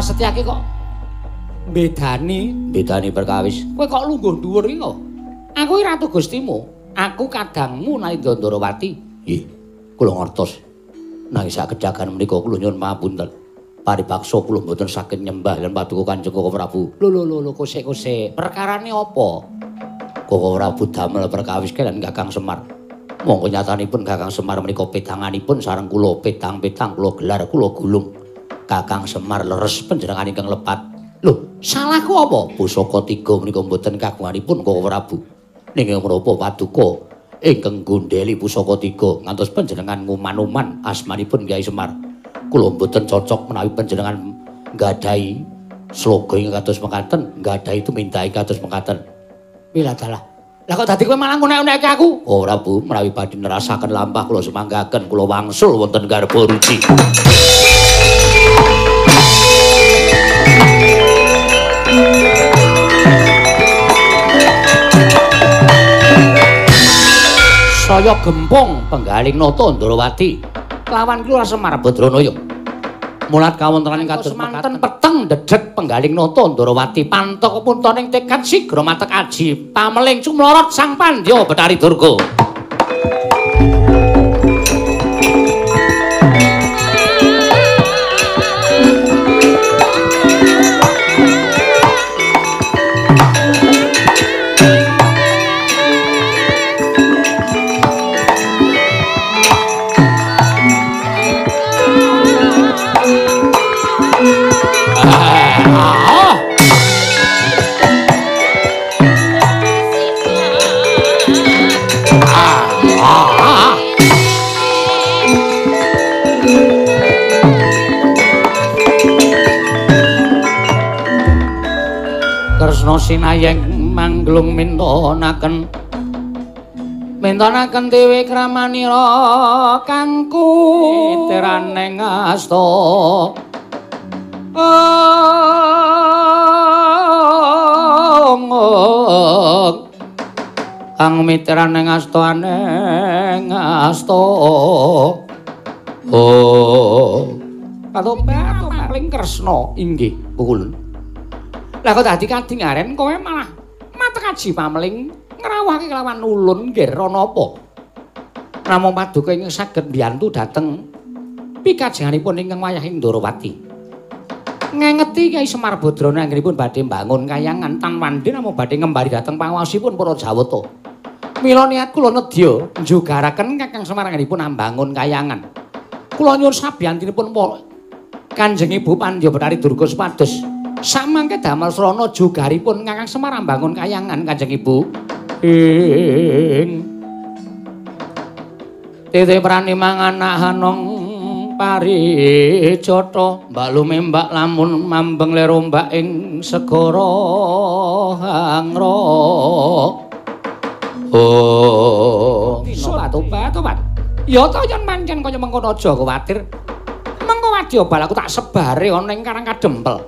Setyake kok bedani,
bedani perkawis.
Kowe kok lungguh dhuwur iki kok. Aku iki ratu Gustimu, aku kadangmu Nalindra Ndorowati.
Nggih, kula ngertos. Nanging sak kedagan menika kula nyuwun pamunten. Paribaksa kula mboten saged nyembah lan paduka Kanjeng Koko Prabu.
Lho lho lho kosek-kosek. Perkarane apa?
Koko Prabu damel perkawis kaliyan Kakang Semar. Monggo nyatanipun Kakang Semar menika pedanganipun sareng kula, pedang-pedang kula gelar kula gulung. Kakang Semar leres panjenengan ingkang lepat. Lho, salahku apa? Pusaka tiga menika mboten kagunganipun Koko Prabu. Ning menapa paduka ingkang gondheli pusaka tiga ngantos panjenengan nguman-uman asmanipun Kyai Semar. Kula mboten cocok menawi panjenengan nggadahi sloga ingkang kados mekaten, nggadahi tumindak kados mekaten.
Wilah dalah. Lah kok dadi kowe malah ngunek-unekke aku?
Ora, Bu, menawi badhe nerasaken lampah kula semanggaken kula wangsul wonten garba ruci.
Saya gempung penggaling nata Ndrawati lawan Ki Lurah Semar Badranaya. Mulat kawontenan kados mekaten peteng dedeg penggaling nata Ndrawati pantek puntoning tekad sigra matek aji pameling cumlorot sang Pandya Bathari Durga. sinayeng mangglung mintonaken mintonaken dewe kramanira kangku itiraneng asta kang mitraneng asta aneng asta. Oh katobat paling Kresna inggih pukulun. Lah kok dadi kadingaren kowe malah matek aji pameling ngrawuhake kelawan ulun nggih ana apa? Namung paduka ingkang saged mbiyantu dhateng pikajenganipun ingkang wayah ing Ndorowati. Ngengeti Kyai Semar Badrana anggenipun badhe mbangun kayangan tan wandi namung badhe ngembari dhateng panguwasipun para Jawata. Mila niat kula nedya njugaraken Kakang Semar anggenipun ambangun kayangan. Kula nyuwun sabiyantinipun Kanjeng Ibu Pandya Bathari Durga supados samangke damel srana jugaripun Kakang Semar ambangun kayangan Kanjeng Ibu. Ing titi prani mangan hanong parijata mbak lumembak lamun mambeng lerombak ing segara hangra. Oh, tobat. Ya ta yen pancen kaya mengkono aja kuwatir. Mengko wadya balaku tak sebare ana ing Karang Kadempel.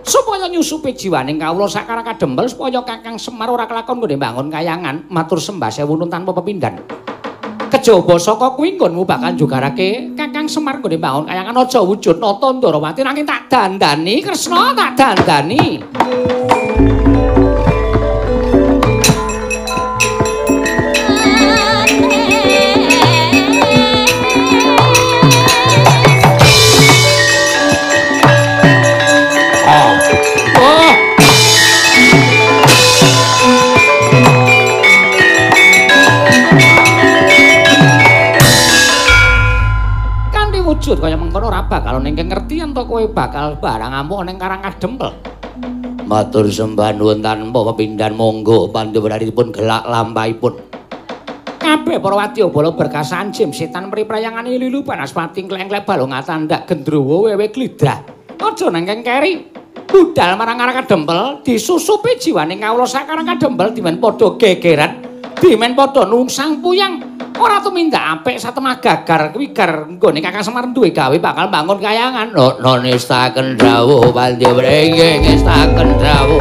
Supaya nyusupi jiwaning kawula sak Karang Kadempel supaya Kakang Semar ora kelakon nggone mbangun kayangan matur sembah sewu tanpa pepindhan. Kejaba saka kuwi nggonmu bakal njugarake Kakang Semar nggone mbangun kayangan aja wujud nata Ndorowati nanging tak dandani Kresna tak dandani. Wujud kaya mengkono ora bakal ning ngerti yen to kowe bakal barang amuk ning Karang Kadempel.
Matur sembah nuwun tanpa pepindhan monggo pandhawaripun gelak lampahipun.
Kabeh para wadyabala berkasan jim setan mriprayangane lilu banaspati kleng-kleng balung atandak gendruwo wewe glidrah. Aja nangkeng keri. Budal marang Karang Kadempel disusupi jiwaning kawula sak Karang Kadempel dimen padha gegeran, dimen padha nungsang puyang. Ora tumindak apik satemah gagar kuwi gar nggone Kakang Semar duwe gawe bakal bangun kayangan.
No nestaken dawuh pandya inggih ngestaken dawuh.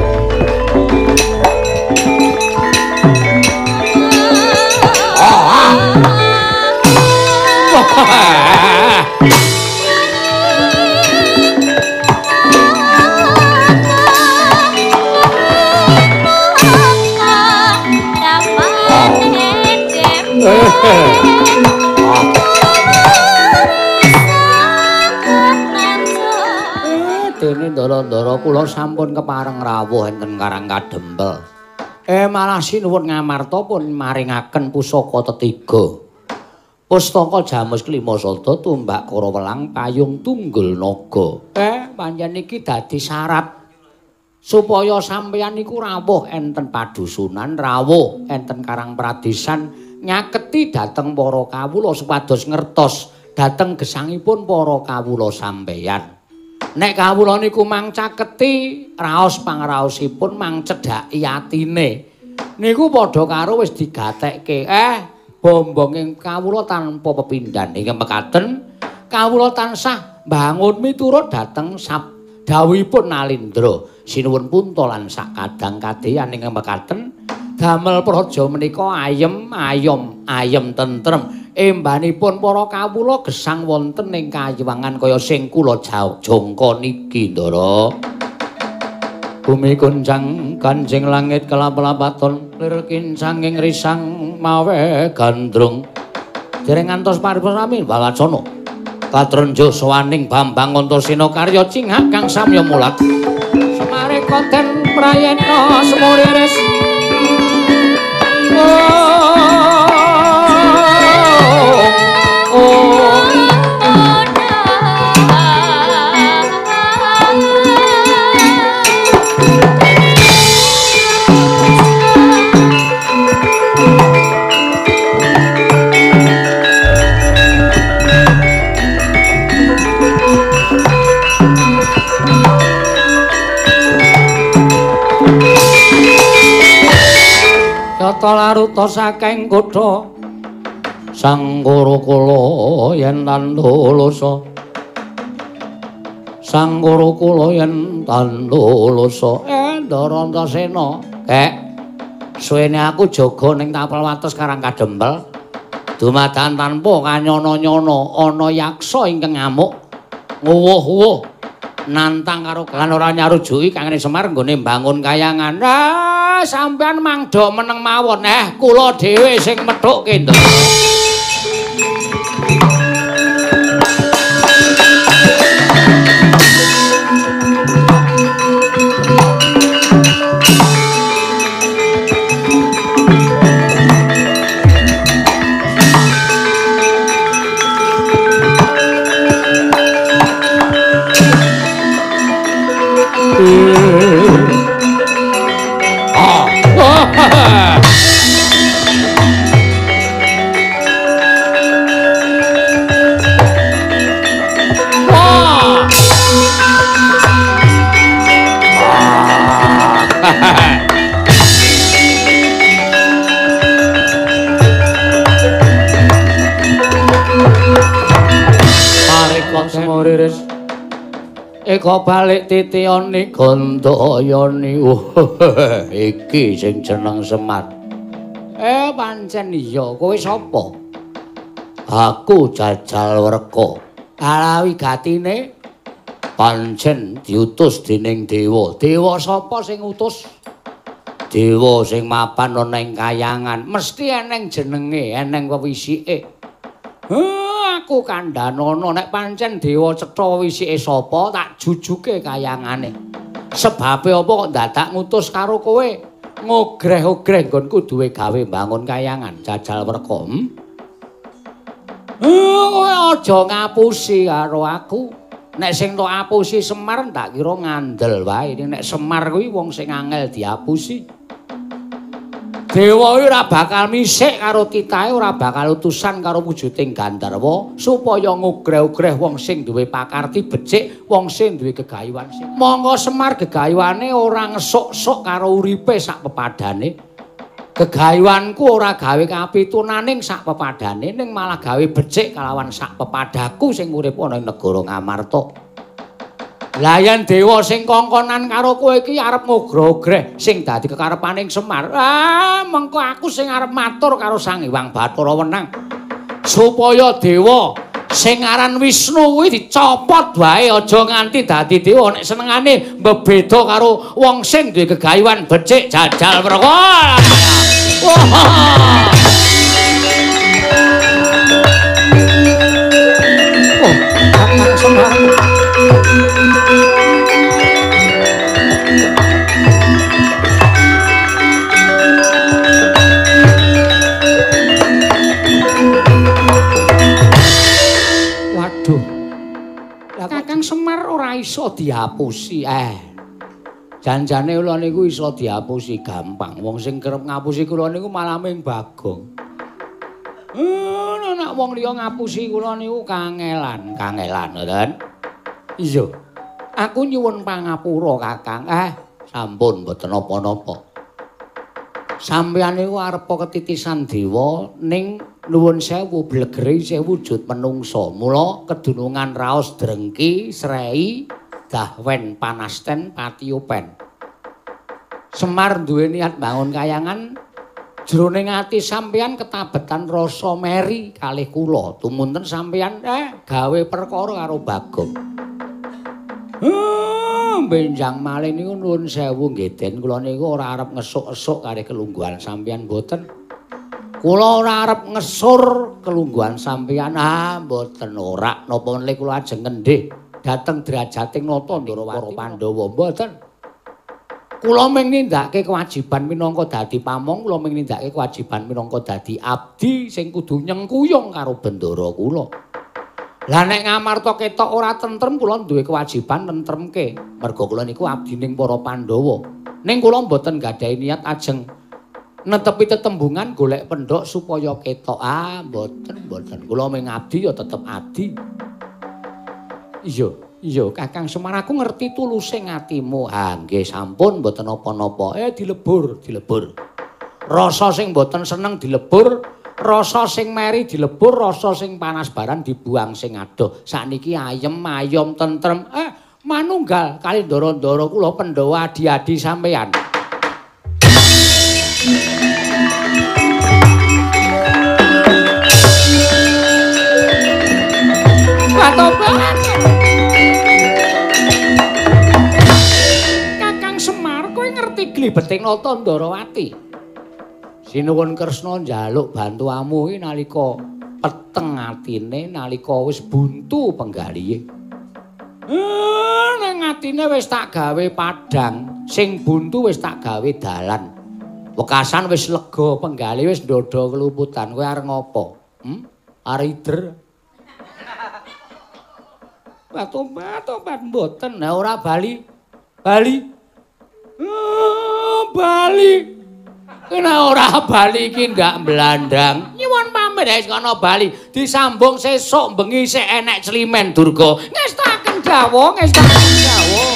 Dene ndara-ndara kula sampun kepareng rawuh enten Karang Kadempel. Malah sinuwun ngamarta pun maringaken pusaka tetiga. Pustaka Jamus Klima Sada tumbak Karawelang payung tunggul naga. Pancen iki dadi syarat supaya sampeyan niku rawuh enten padusunan, rawuh enten Karang Pradesan nyaketi dhateng para kawula supados ngertos dhateng gesangipun para kawula sampeyan. Nek kawula niku mang caketi raos pangraosipun mang cedhaki atine. Niku padha karo wis digatekke. Bombonging kawula tanpa pepindhan ingkang mekaten kawula tansah mbangun miturut dhateng dawuhipun Nalindra. Sinuwun punta lan sakadang kadeyan ingkang mekaten damel praja menika ayem ayom ayem tentrem. Embanipun para kawula gesang wonten ing kayiwangan kaya sing kula jangka niki, Ndara. Bumi kuncang kanjeng langit kelap-lapaton lir kincanging risang mawe gandrung. Dereng ngantos paripurna walacana. Katrenjo sowaning Bambang Antasena karya cingak kang samya mulat. Semare konten prayetna semuriris. Oh. Tata laruta saking kutha Sang Gurukula yen tandulusa Sang Gurukula yen tandulusa Ndara Antasena kek suwene aku jaga ning tapel wates Karang Kadempel dumadakan tanpa kanyono-nyono ana yaksa ingkang ngamuk nguwuh-wuh nantang karo lan ora nyarujuki kangene Semar nggone mbangun kayangan. Ah, sampean mangdo meneng mawon. Kula dhewe sing methukke, Ndara. Eko balik titiyoni Gandayani. Iki sing jeneng Semar. Pancen iya, kowe sapa? Aku Jajal Werka. Alawi gatine pancen diutus dening dewa. Dewa sapa sing utus? Dewa sing mapan ana ing kayangan, mesti eneng jenenge, eneng wewisike. Aku kandhanono nek pancen dewa cetha wisike sapa tak jujuke kayangane. Sebabe apa kok dadak ngutus karo kowe? Ngogreh-ogreh nggonku duwe gawe mbangun kayangan Jajal Werka. Kowe aja ngapusi karo aku. Nek sing tok apusi Semar tak kira ngandel wae. Nek Semar kuwi wong sing angel diapusi. Dewa ora bakal misik karo titahe, ora bakal utusan karo wujuding Gandharwa supaya ngogreh-ogreh wong sing duwe pakarti becik, wong sing duwe gegayuhan sing. Monggo Semar gegayuhane ora ngesuk-sok karo uripe sak pepadane. Gegayuhanku ora gawe kapitunaning sak pepadane, ning malah gawe becik kalawan sak pepadaku sing urip ana ing negara Ngamarta. Lah yen dewa sing kongkonan karo kowe iki arep ngogreh-ogreh sing dadi kekarepaning Semar. Ah, mengko aku sing arep matur karo Sang Hyang Bathara Wenang supaya dewa sing aran Wisnu kuwi dicopot wae aja nganti dadi dewa nek senengane mbebeda karo wong sing duwe gegayuhan becik Jajal Werka. Wah. Oh, Kakang Semar. Waduh. Lah Kakang Semar ora iso diapusi. Janjane kula niku iso diapusi gampang. Wong sing kerep ngapusi kula niku malah ming Bagong. Nek wong liya ngapusi kula niku kangelan, kangelan ngoten. Iya. Aku nyuwun pangapura, Kakang. Sampun mboten napa-napa. Sampeyan niku arepa ketitisan dewa ning nuwun sewu blegere isih wujud menungsa. Mula kedunungan raos drengki, srei, dahwen panasten patiopen. Semar duwe niat bangun kayangan jroning ati sampeyan ketabetan rasa meri kalih kula. Tumunten sampeyan gawe perkara karo Bagong. Benjang malih niku nuwun sewu nggih Den, kula niku ora arep ngesuk-esuk kalih kelungguhan sampeyan mboten. Kula ora arep ngesur kelungguhan sampeyan. Ah, mboten ora. Napa meneh kula ajeng ngendih dhateng derajating nata Ndrawati para Pandhawa mboten. Kula mung nindakake kewajiban minangka dadi pamong, kula mung nindakake kewajiban minangka dadi abdi sing kudu nyengkuyung karo bendara kula. Lah nek Ngamarta ketok ora tentrem, kula duwe kewajiban nentremke. Merga kula niku abdining para Pandhawa. Ning kula mboten gadhahi niat ajeng netepi tetembungan golek pendhok supaya ketok. Ah, mboten, mboten. Kula mung abdi ya tetep abdi. Iya, iya Kakang Semar, aku ngerti tuluse atimu. Ah, nggih sampun mboten napa-napa. Dilebur, dilebur. Rasa sing mboten seneng dilebur, rasa sing meri dilebur, rasa sing panas baran dibuang sing adoh. Sakniki ayem ayom tentrem. Manunggal kali ndara-ndara kula Pandhawa adi-adi sampeyan. Batobat. Kakang Semar, kowe ngerti glibeting nata Ndarawati? Sinuwun Kresna njaluk bantuamu iki nalika peteng atine, nalika wis buntu penggalihe. Nang atine wis tak gawe padhang, sing buntu wis tak gawe dalan. Wekasan wis lega, penggalih wis ndodho keluputan. Kowe arep ngopo? Arep ider. Batobat mboten. Lah ora bali. Bali. Bali. Kena ora bali iki ndak mblandang. Nyuwun pamit wis kono bali. Disambung sesuk bengi sik enek climen Durga. Ngestaken dawuh, ngestaken dawuh.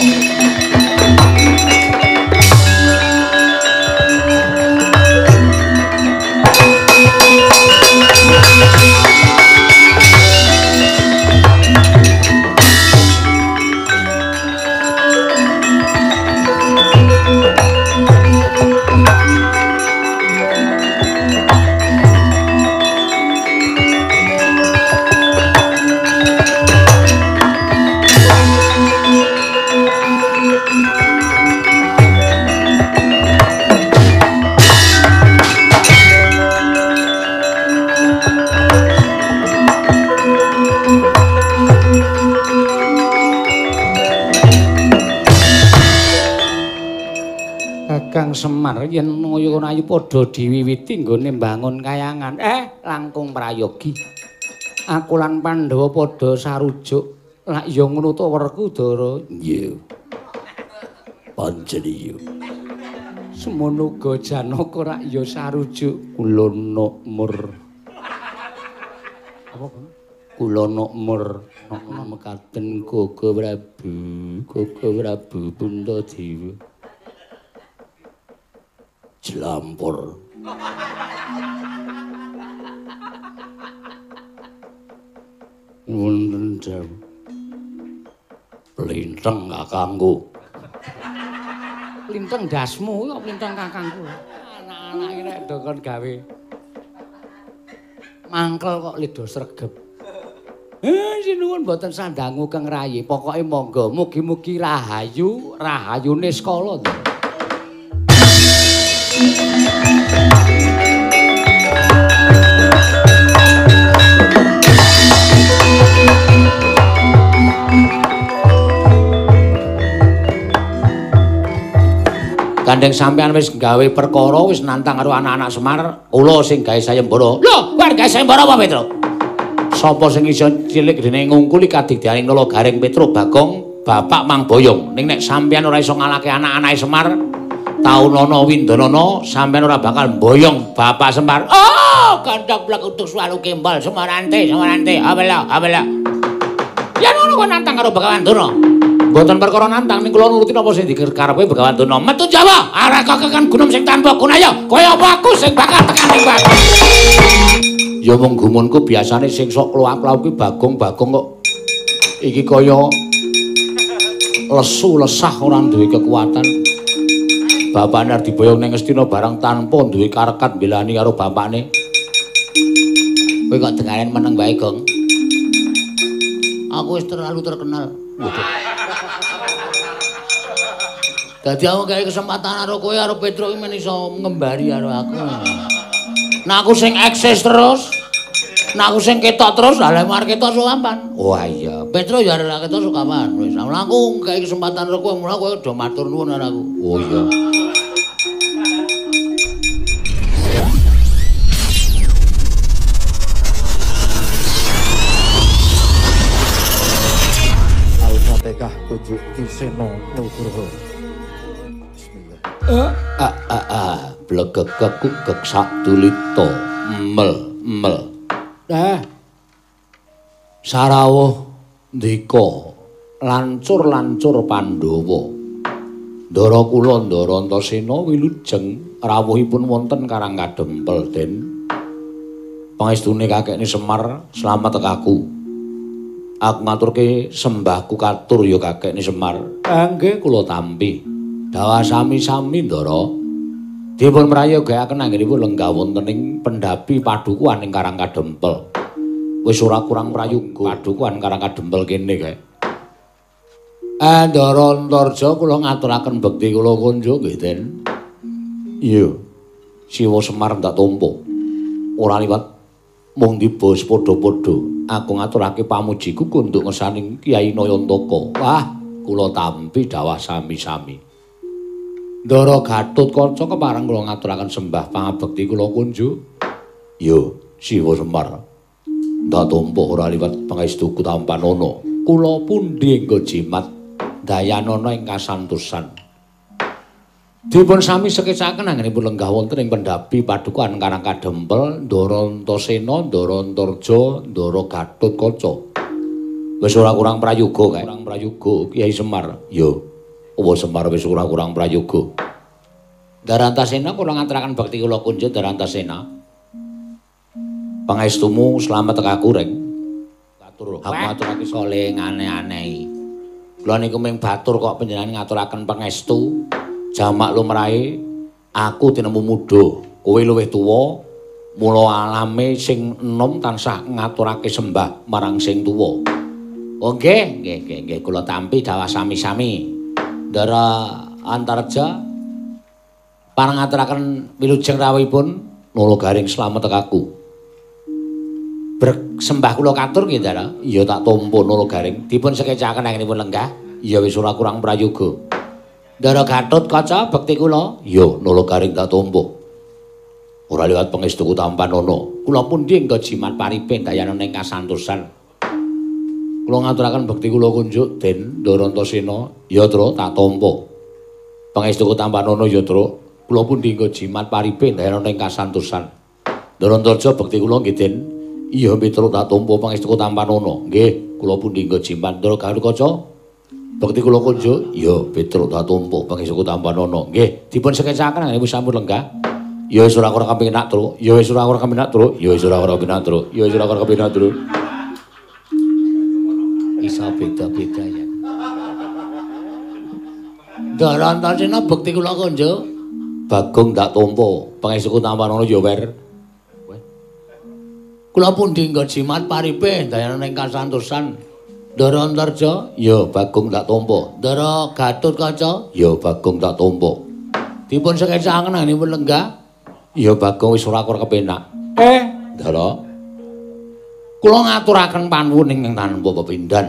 Kakang Semar yen kaya ayu padha diwiwiti nggone mbangun kayangan. Langkung prayogi. Aku lan Pandhawa padha sarujuk. Lak ya ngono to Werkudara.
Nggih. Pancen iya.
Semono uga Janaka rak ya sarujuk. Kula nokmur. Apa? Kula nokmur. Mekaten Koko Prabu, Koko Prabu Puntadewa.
Jlampur.
Wonten dawuh.
Plinteng kakangku.
Plinteng ndasmu kok plinteng kakangku. Anak-anak iki nek do kon gawe mangkel kok lido sregep. Sinuwun mboten sandangu Kang Rayi. Pokoke monggo mugi-mugi rahayu, rahayune skala.
Gandeng sampean wis gawe perkara wis nantang karo anak-anak Semar, kula sing gawe sayembara. Lho, kowe arep gawe sayembara apa, Petro? Sapa sing iso cilik dene ngungkuli kadigdayaning Nala Gareng Petro Bagong, Bapak Mang Boyong. Ning nek sampean ora iso ngalahke anak-anake Semar, taunana windanana sampean ora bakal mboyong Bapak Semar. Oh, gandhak blek utuk suwalu kembal Semarante, Semarante. Abela, abela. Ya ngono kok nantang karo Begawan Durna. Mboten perkara nantang ning kula nuruti napa sing dikarepe Begawan Durna. Metu Jawa, arek kekan gunung sing tanpa gunaya. Kaya apa aku sing bakal tekan ning batu. Ya mung gumunku biasane sing sok kluwak-kluwak kuwi Bagong-bagong kok iki kaya lesu lesah ora duwe kekuatan. Bapakne arep diboyong ning Ngastina barang tanpa duwe karekat mbelani karo bapakne. Kowe kok dengaren meneng wae, Gong. Aku wis terlalu terkenal. Waduh. Dadi aku gawe kesempatan karo kowe karo Petro iki men iso ngembari karo aku. Nah aku sing eksis terus, nah aku sing ketok terus, lha lek arep ketok sokapan. Wah iya, Petro ya arep ketok sokapan. Wis aku gawe kesempatan karo kowe, mula kowe do matur nuwun karo aku. Oh iya.
Al-Fatihah tujuh Ki Seno Nugroho. Bismillah.
Blegegek sak dulita mel mel. Sarawuh ndika lancur-lancur Pandhawa. Ndara kula Ndara Antasena wilujeng rawuhipun wonten Karang Kadempel, Den. Pangestune kakekne Semar slamet aku. Aku ngaturke sembahku katur ya kakekne Semar. Nggih kula tampi. Dawah sami-sami Ndara. Dipun prayogaaken anggenipun lenggah wonten ing pendhapi padukuhan ing Karang Kadempel. Wis ora kurang prayoga padukuhan Karang Kadempel kene kae. Ndara Antarja kula ngaturaken bekti kula kunjuk nggih, Den. Iya. Siwa Semar ndak tampa. Ora liwat mung tiba padha-padha. Aku ngaturake pamujiku kunduk ngersaning Kyai Nayantaka. Wah, kula tampi dawah sami-sami. Ndara Gatotkaca kepareng kula ngaturaken sembah pangabekti kula kunjuk. Iya, Siwa Semar. Ndak tampa ora liwat pangestuku tampanana. Kula pundi engko jimat dayanana ing kasantosan. Dipun sami sekecaken anggenipun lenggah wonten ing pendhapi padukuhan Karang Kadempel, Ndara Antasena, Ndara Antarja, Ndara Gatotkaca. Wis ora kurang prayoga kae. Kurang prayoga Kyai Semar. Ya. Apa Semar wis ora kurang prayoga. Ndara Antasena kula ngaturaken bekti kula kunjuk Ndara Antasena. Pangestumu slamet tekaku reng. Katur. Aku ngaturake sole aneh-anehi. Kula niku mung batur kok panjenengan ngaturaken pangestu. Jamak lumrahe aku tinemu muda, kowe luwih tuwa, mula alame sing enom tansah ngaturake sembah marang sing tuwa. Oh nggih, nggih, nggih, nggih kula tampi dawah sami-sami. Ndara Antarja pareng ngaturaken wilujeng rawuhipun Nala Garing slamet tekaku. Sembah kula katur nggih Ndara. Iya tak tampa Nala Garing. Dipun sekecaken anggenipun lenggah. Iya wis ora kurang prayoga. Ndara Gatotkaca bekti kula. Iya Nala Garing tak tampa. Ora liwat pangestuku tampanana. Kula pundi engko jimat paripe dayanana ing kasantosan. Kula ngaturaken bekti kula kunjuk Den Ndara Antasena. Ya Tru tak tampa. Pangestuku tampanana ya Tru. Kula pundi engko jimat paripe dayanana ing kasantosan. Ndara Antarja bekti kula nggih Den. Iya Petruk tak tampa pangestuku tampanana. Nggih, kula pundi engko jimat Ndara Gatotkaca. Bekti kula kunjuk. Iya Petruk tak tampa pangestuku tampanana. Nggih, dipun sekecaken anggenipun sampun lenggah. Ya wis ora kurang kepenak Truk. Ya wis ora kurang kepenak Truk. Ya wis ora kurang kepenak Truk. Ya wis ora kurang kepenak Truk. Iso beda-beda ya. Ndara Antasena bekti kula kunjuk. Bagong tak tampa pangestuku tampanana ya wer. Kula pundi nggo jimat paripe dayanana ing kasantosan. Ndara Antarja, ya Bagong tak tampa. Ndara Gatotkaca, ya Bagong tak tampa. Dipun sekecaken anggenipun lenggah. Ya Bagong wis ora kurang kepenak. Ndara. Kula ngaturaken panuwun ingkang tanpa pepindhan.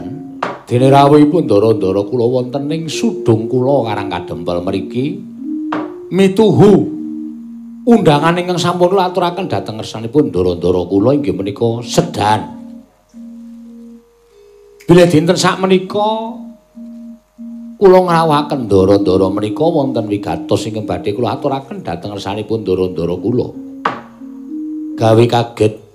Dene rawuhipun ndara-ndara kula wonten ing sudung kula Karang Kadempel mriki mituhu undangan ingkang sampun kula aturaken dhateng ngersanipun ndara-ndara kula inggih menika sedan. Bilih dinten sakmenika kula ngrawuhaken ndara-ndara menika wonten wigatos ingkang badhe kula aturaken dhateng ngersanipun ndara-ndara kula. Gawe kaget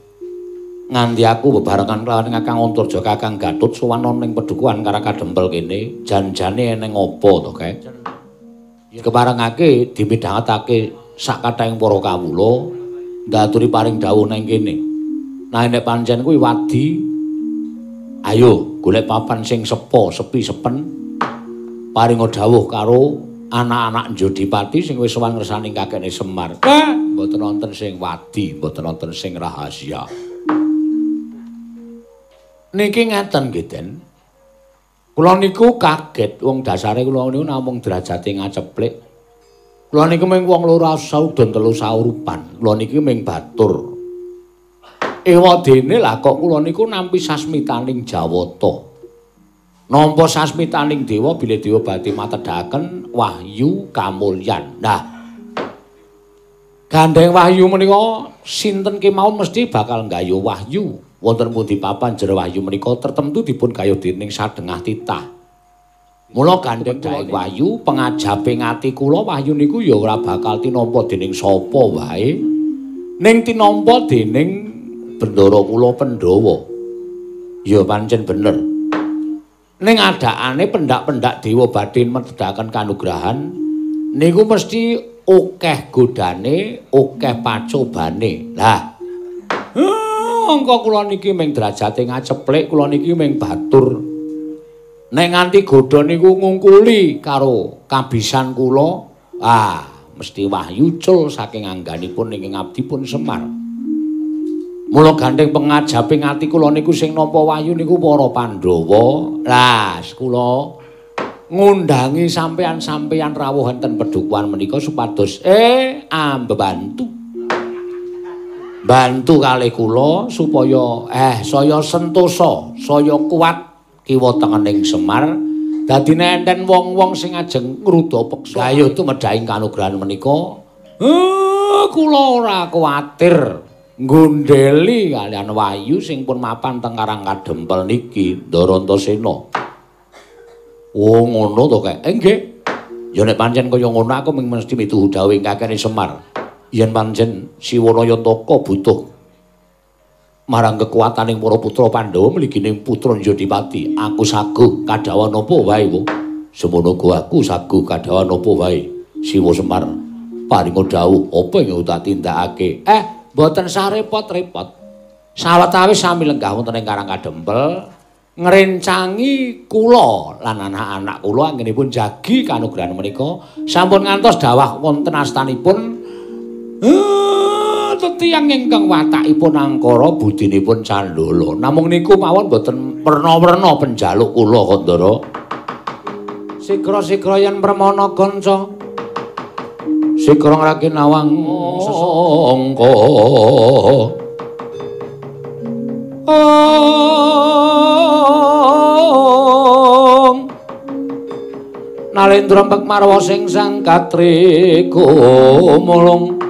nganti aku bebarengan kelawan Kakang Antarja Kakang Gatot sowan ning pedukuhan Karang Kadempel kene jan-jane eneng apa to kae. Keparengake dimidhangetake sak kathahing para kawula ndaturi paring dawuh nang kene. Nah nek pancen kuwi wadi ayo golek papan sing sepo, sepi sepen paringa dawuh karo anak-anak Jodipati sing wis sowan ngersani kakekne Semar. Mboten wonten sing wadi, mboten wonten sing rahasia. Niki ngeten nggih, Den. Kula niku kaget wong dasare kula niku namung derajate ngaceplik. Kula niku mung wong loro saudon telu saurupan. Kula niki mung batur. Ewadene lah kok kula niku nampi sasmitaning Jawata. Nampa sasmitaning dewa bilih dewa badhe matedhaken wahyu kamulyan. Nah, gandeng wahyu menika sinten kemawon mesti bakal nggayuh wahyu. Wonten pundi papan jero wahyu menika tertentu dipun gayuh dening sadengah titah. Mula gandeng wahyu pengajape ati kula wahyu niku ya ora bakal tinampa dening sapa wae. Ning tinampa dening bendara kula Pandhawa. Ya pancen bener. Ning adakane pendak-pendak dewa badhe medhaken kanugrahan
Niku mesti akeh godane, akeh pacobane. Lah, angka kula niki ming derajate ngaceplik, kula niki ming batur. Nek nganti godha niku ngungkuli karo kabisan kula, ah mesti wahyu cul saking angganipun ingkang abdipun Semar. Mula gandheng pengajaping ati kula niku sing nampa wahyu niku para Pandhawa. Lah, kula ngundangi sampeyan-sampeyan rawuh enten pedukuhan menika supados ambebantu. Bantu kalih kula supaya saya sentosa, saya kuat kiwa tengening Semar. Dadine enten wong-wong sing ajeng ngruda peksa. Gayuh tumedhahing kanugrahan menika. Kula ora kuwatir nggondheli kaliyan Wahyu sing pun mapan teng Karang Kadempel niki, Ndara Antasena. Oh, ngono to, Kek? Nggih. Ya nek pancen kaya ngono aku ming mesti mituhu dawuh kakene Semar. Yen pancen Siwana Yantaka butuh marang kekuataning para putra Pandhawa mligining putra Jodipati, aku saguh kadhawan apa wae, wo. Semono uga aku saguh kadhawan apa wae. Siwa Semar paringa dawuh apa ing tak tindakake. Mboten sah repot-repot. Sawetawis sami lenggah wonten ing Karang Kadempel ngrencangi kula lan anak-anak kula anggenipun jagi kanugrahan menika sampun ngantos dawah wonten astanipun tiyang ingkang watakipun angkara budinipun candala. Namung niku mawon mboten werna-werna penjaluk kula, Kandara. Sigra-sigra yen permana kanca sigra ngraki nawang sesangka. Ong Nalendra Pekmarwa sing sang katri gumulung.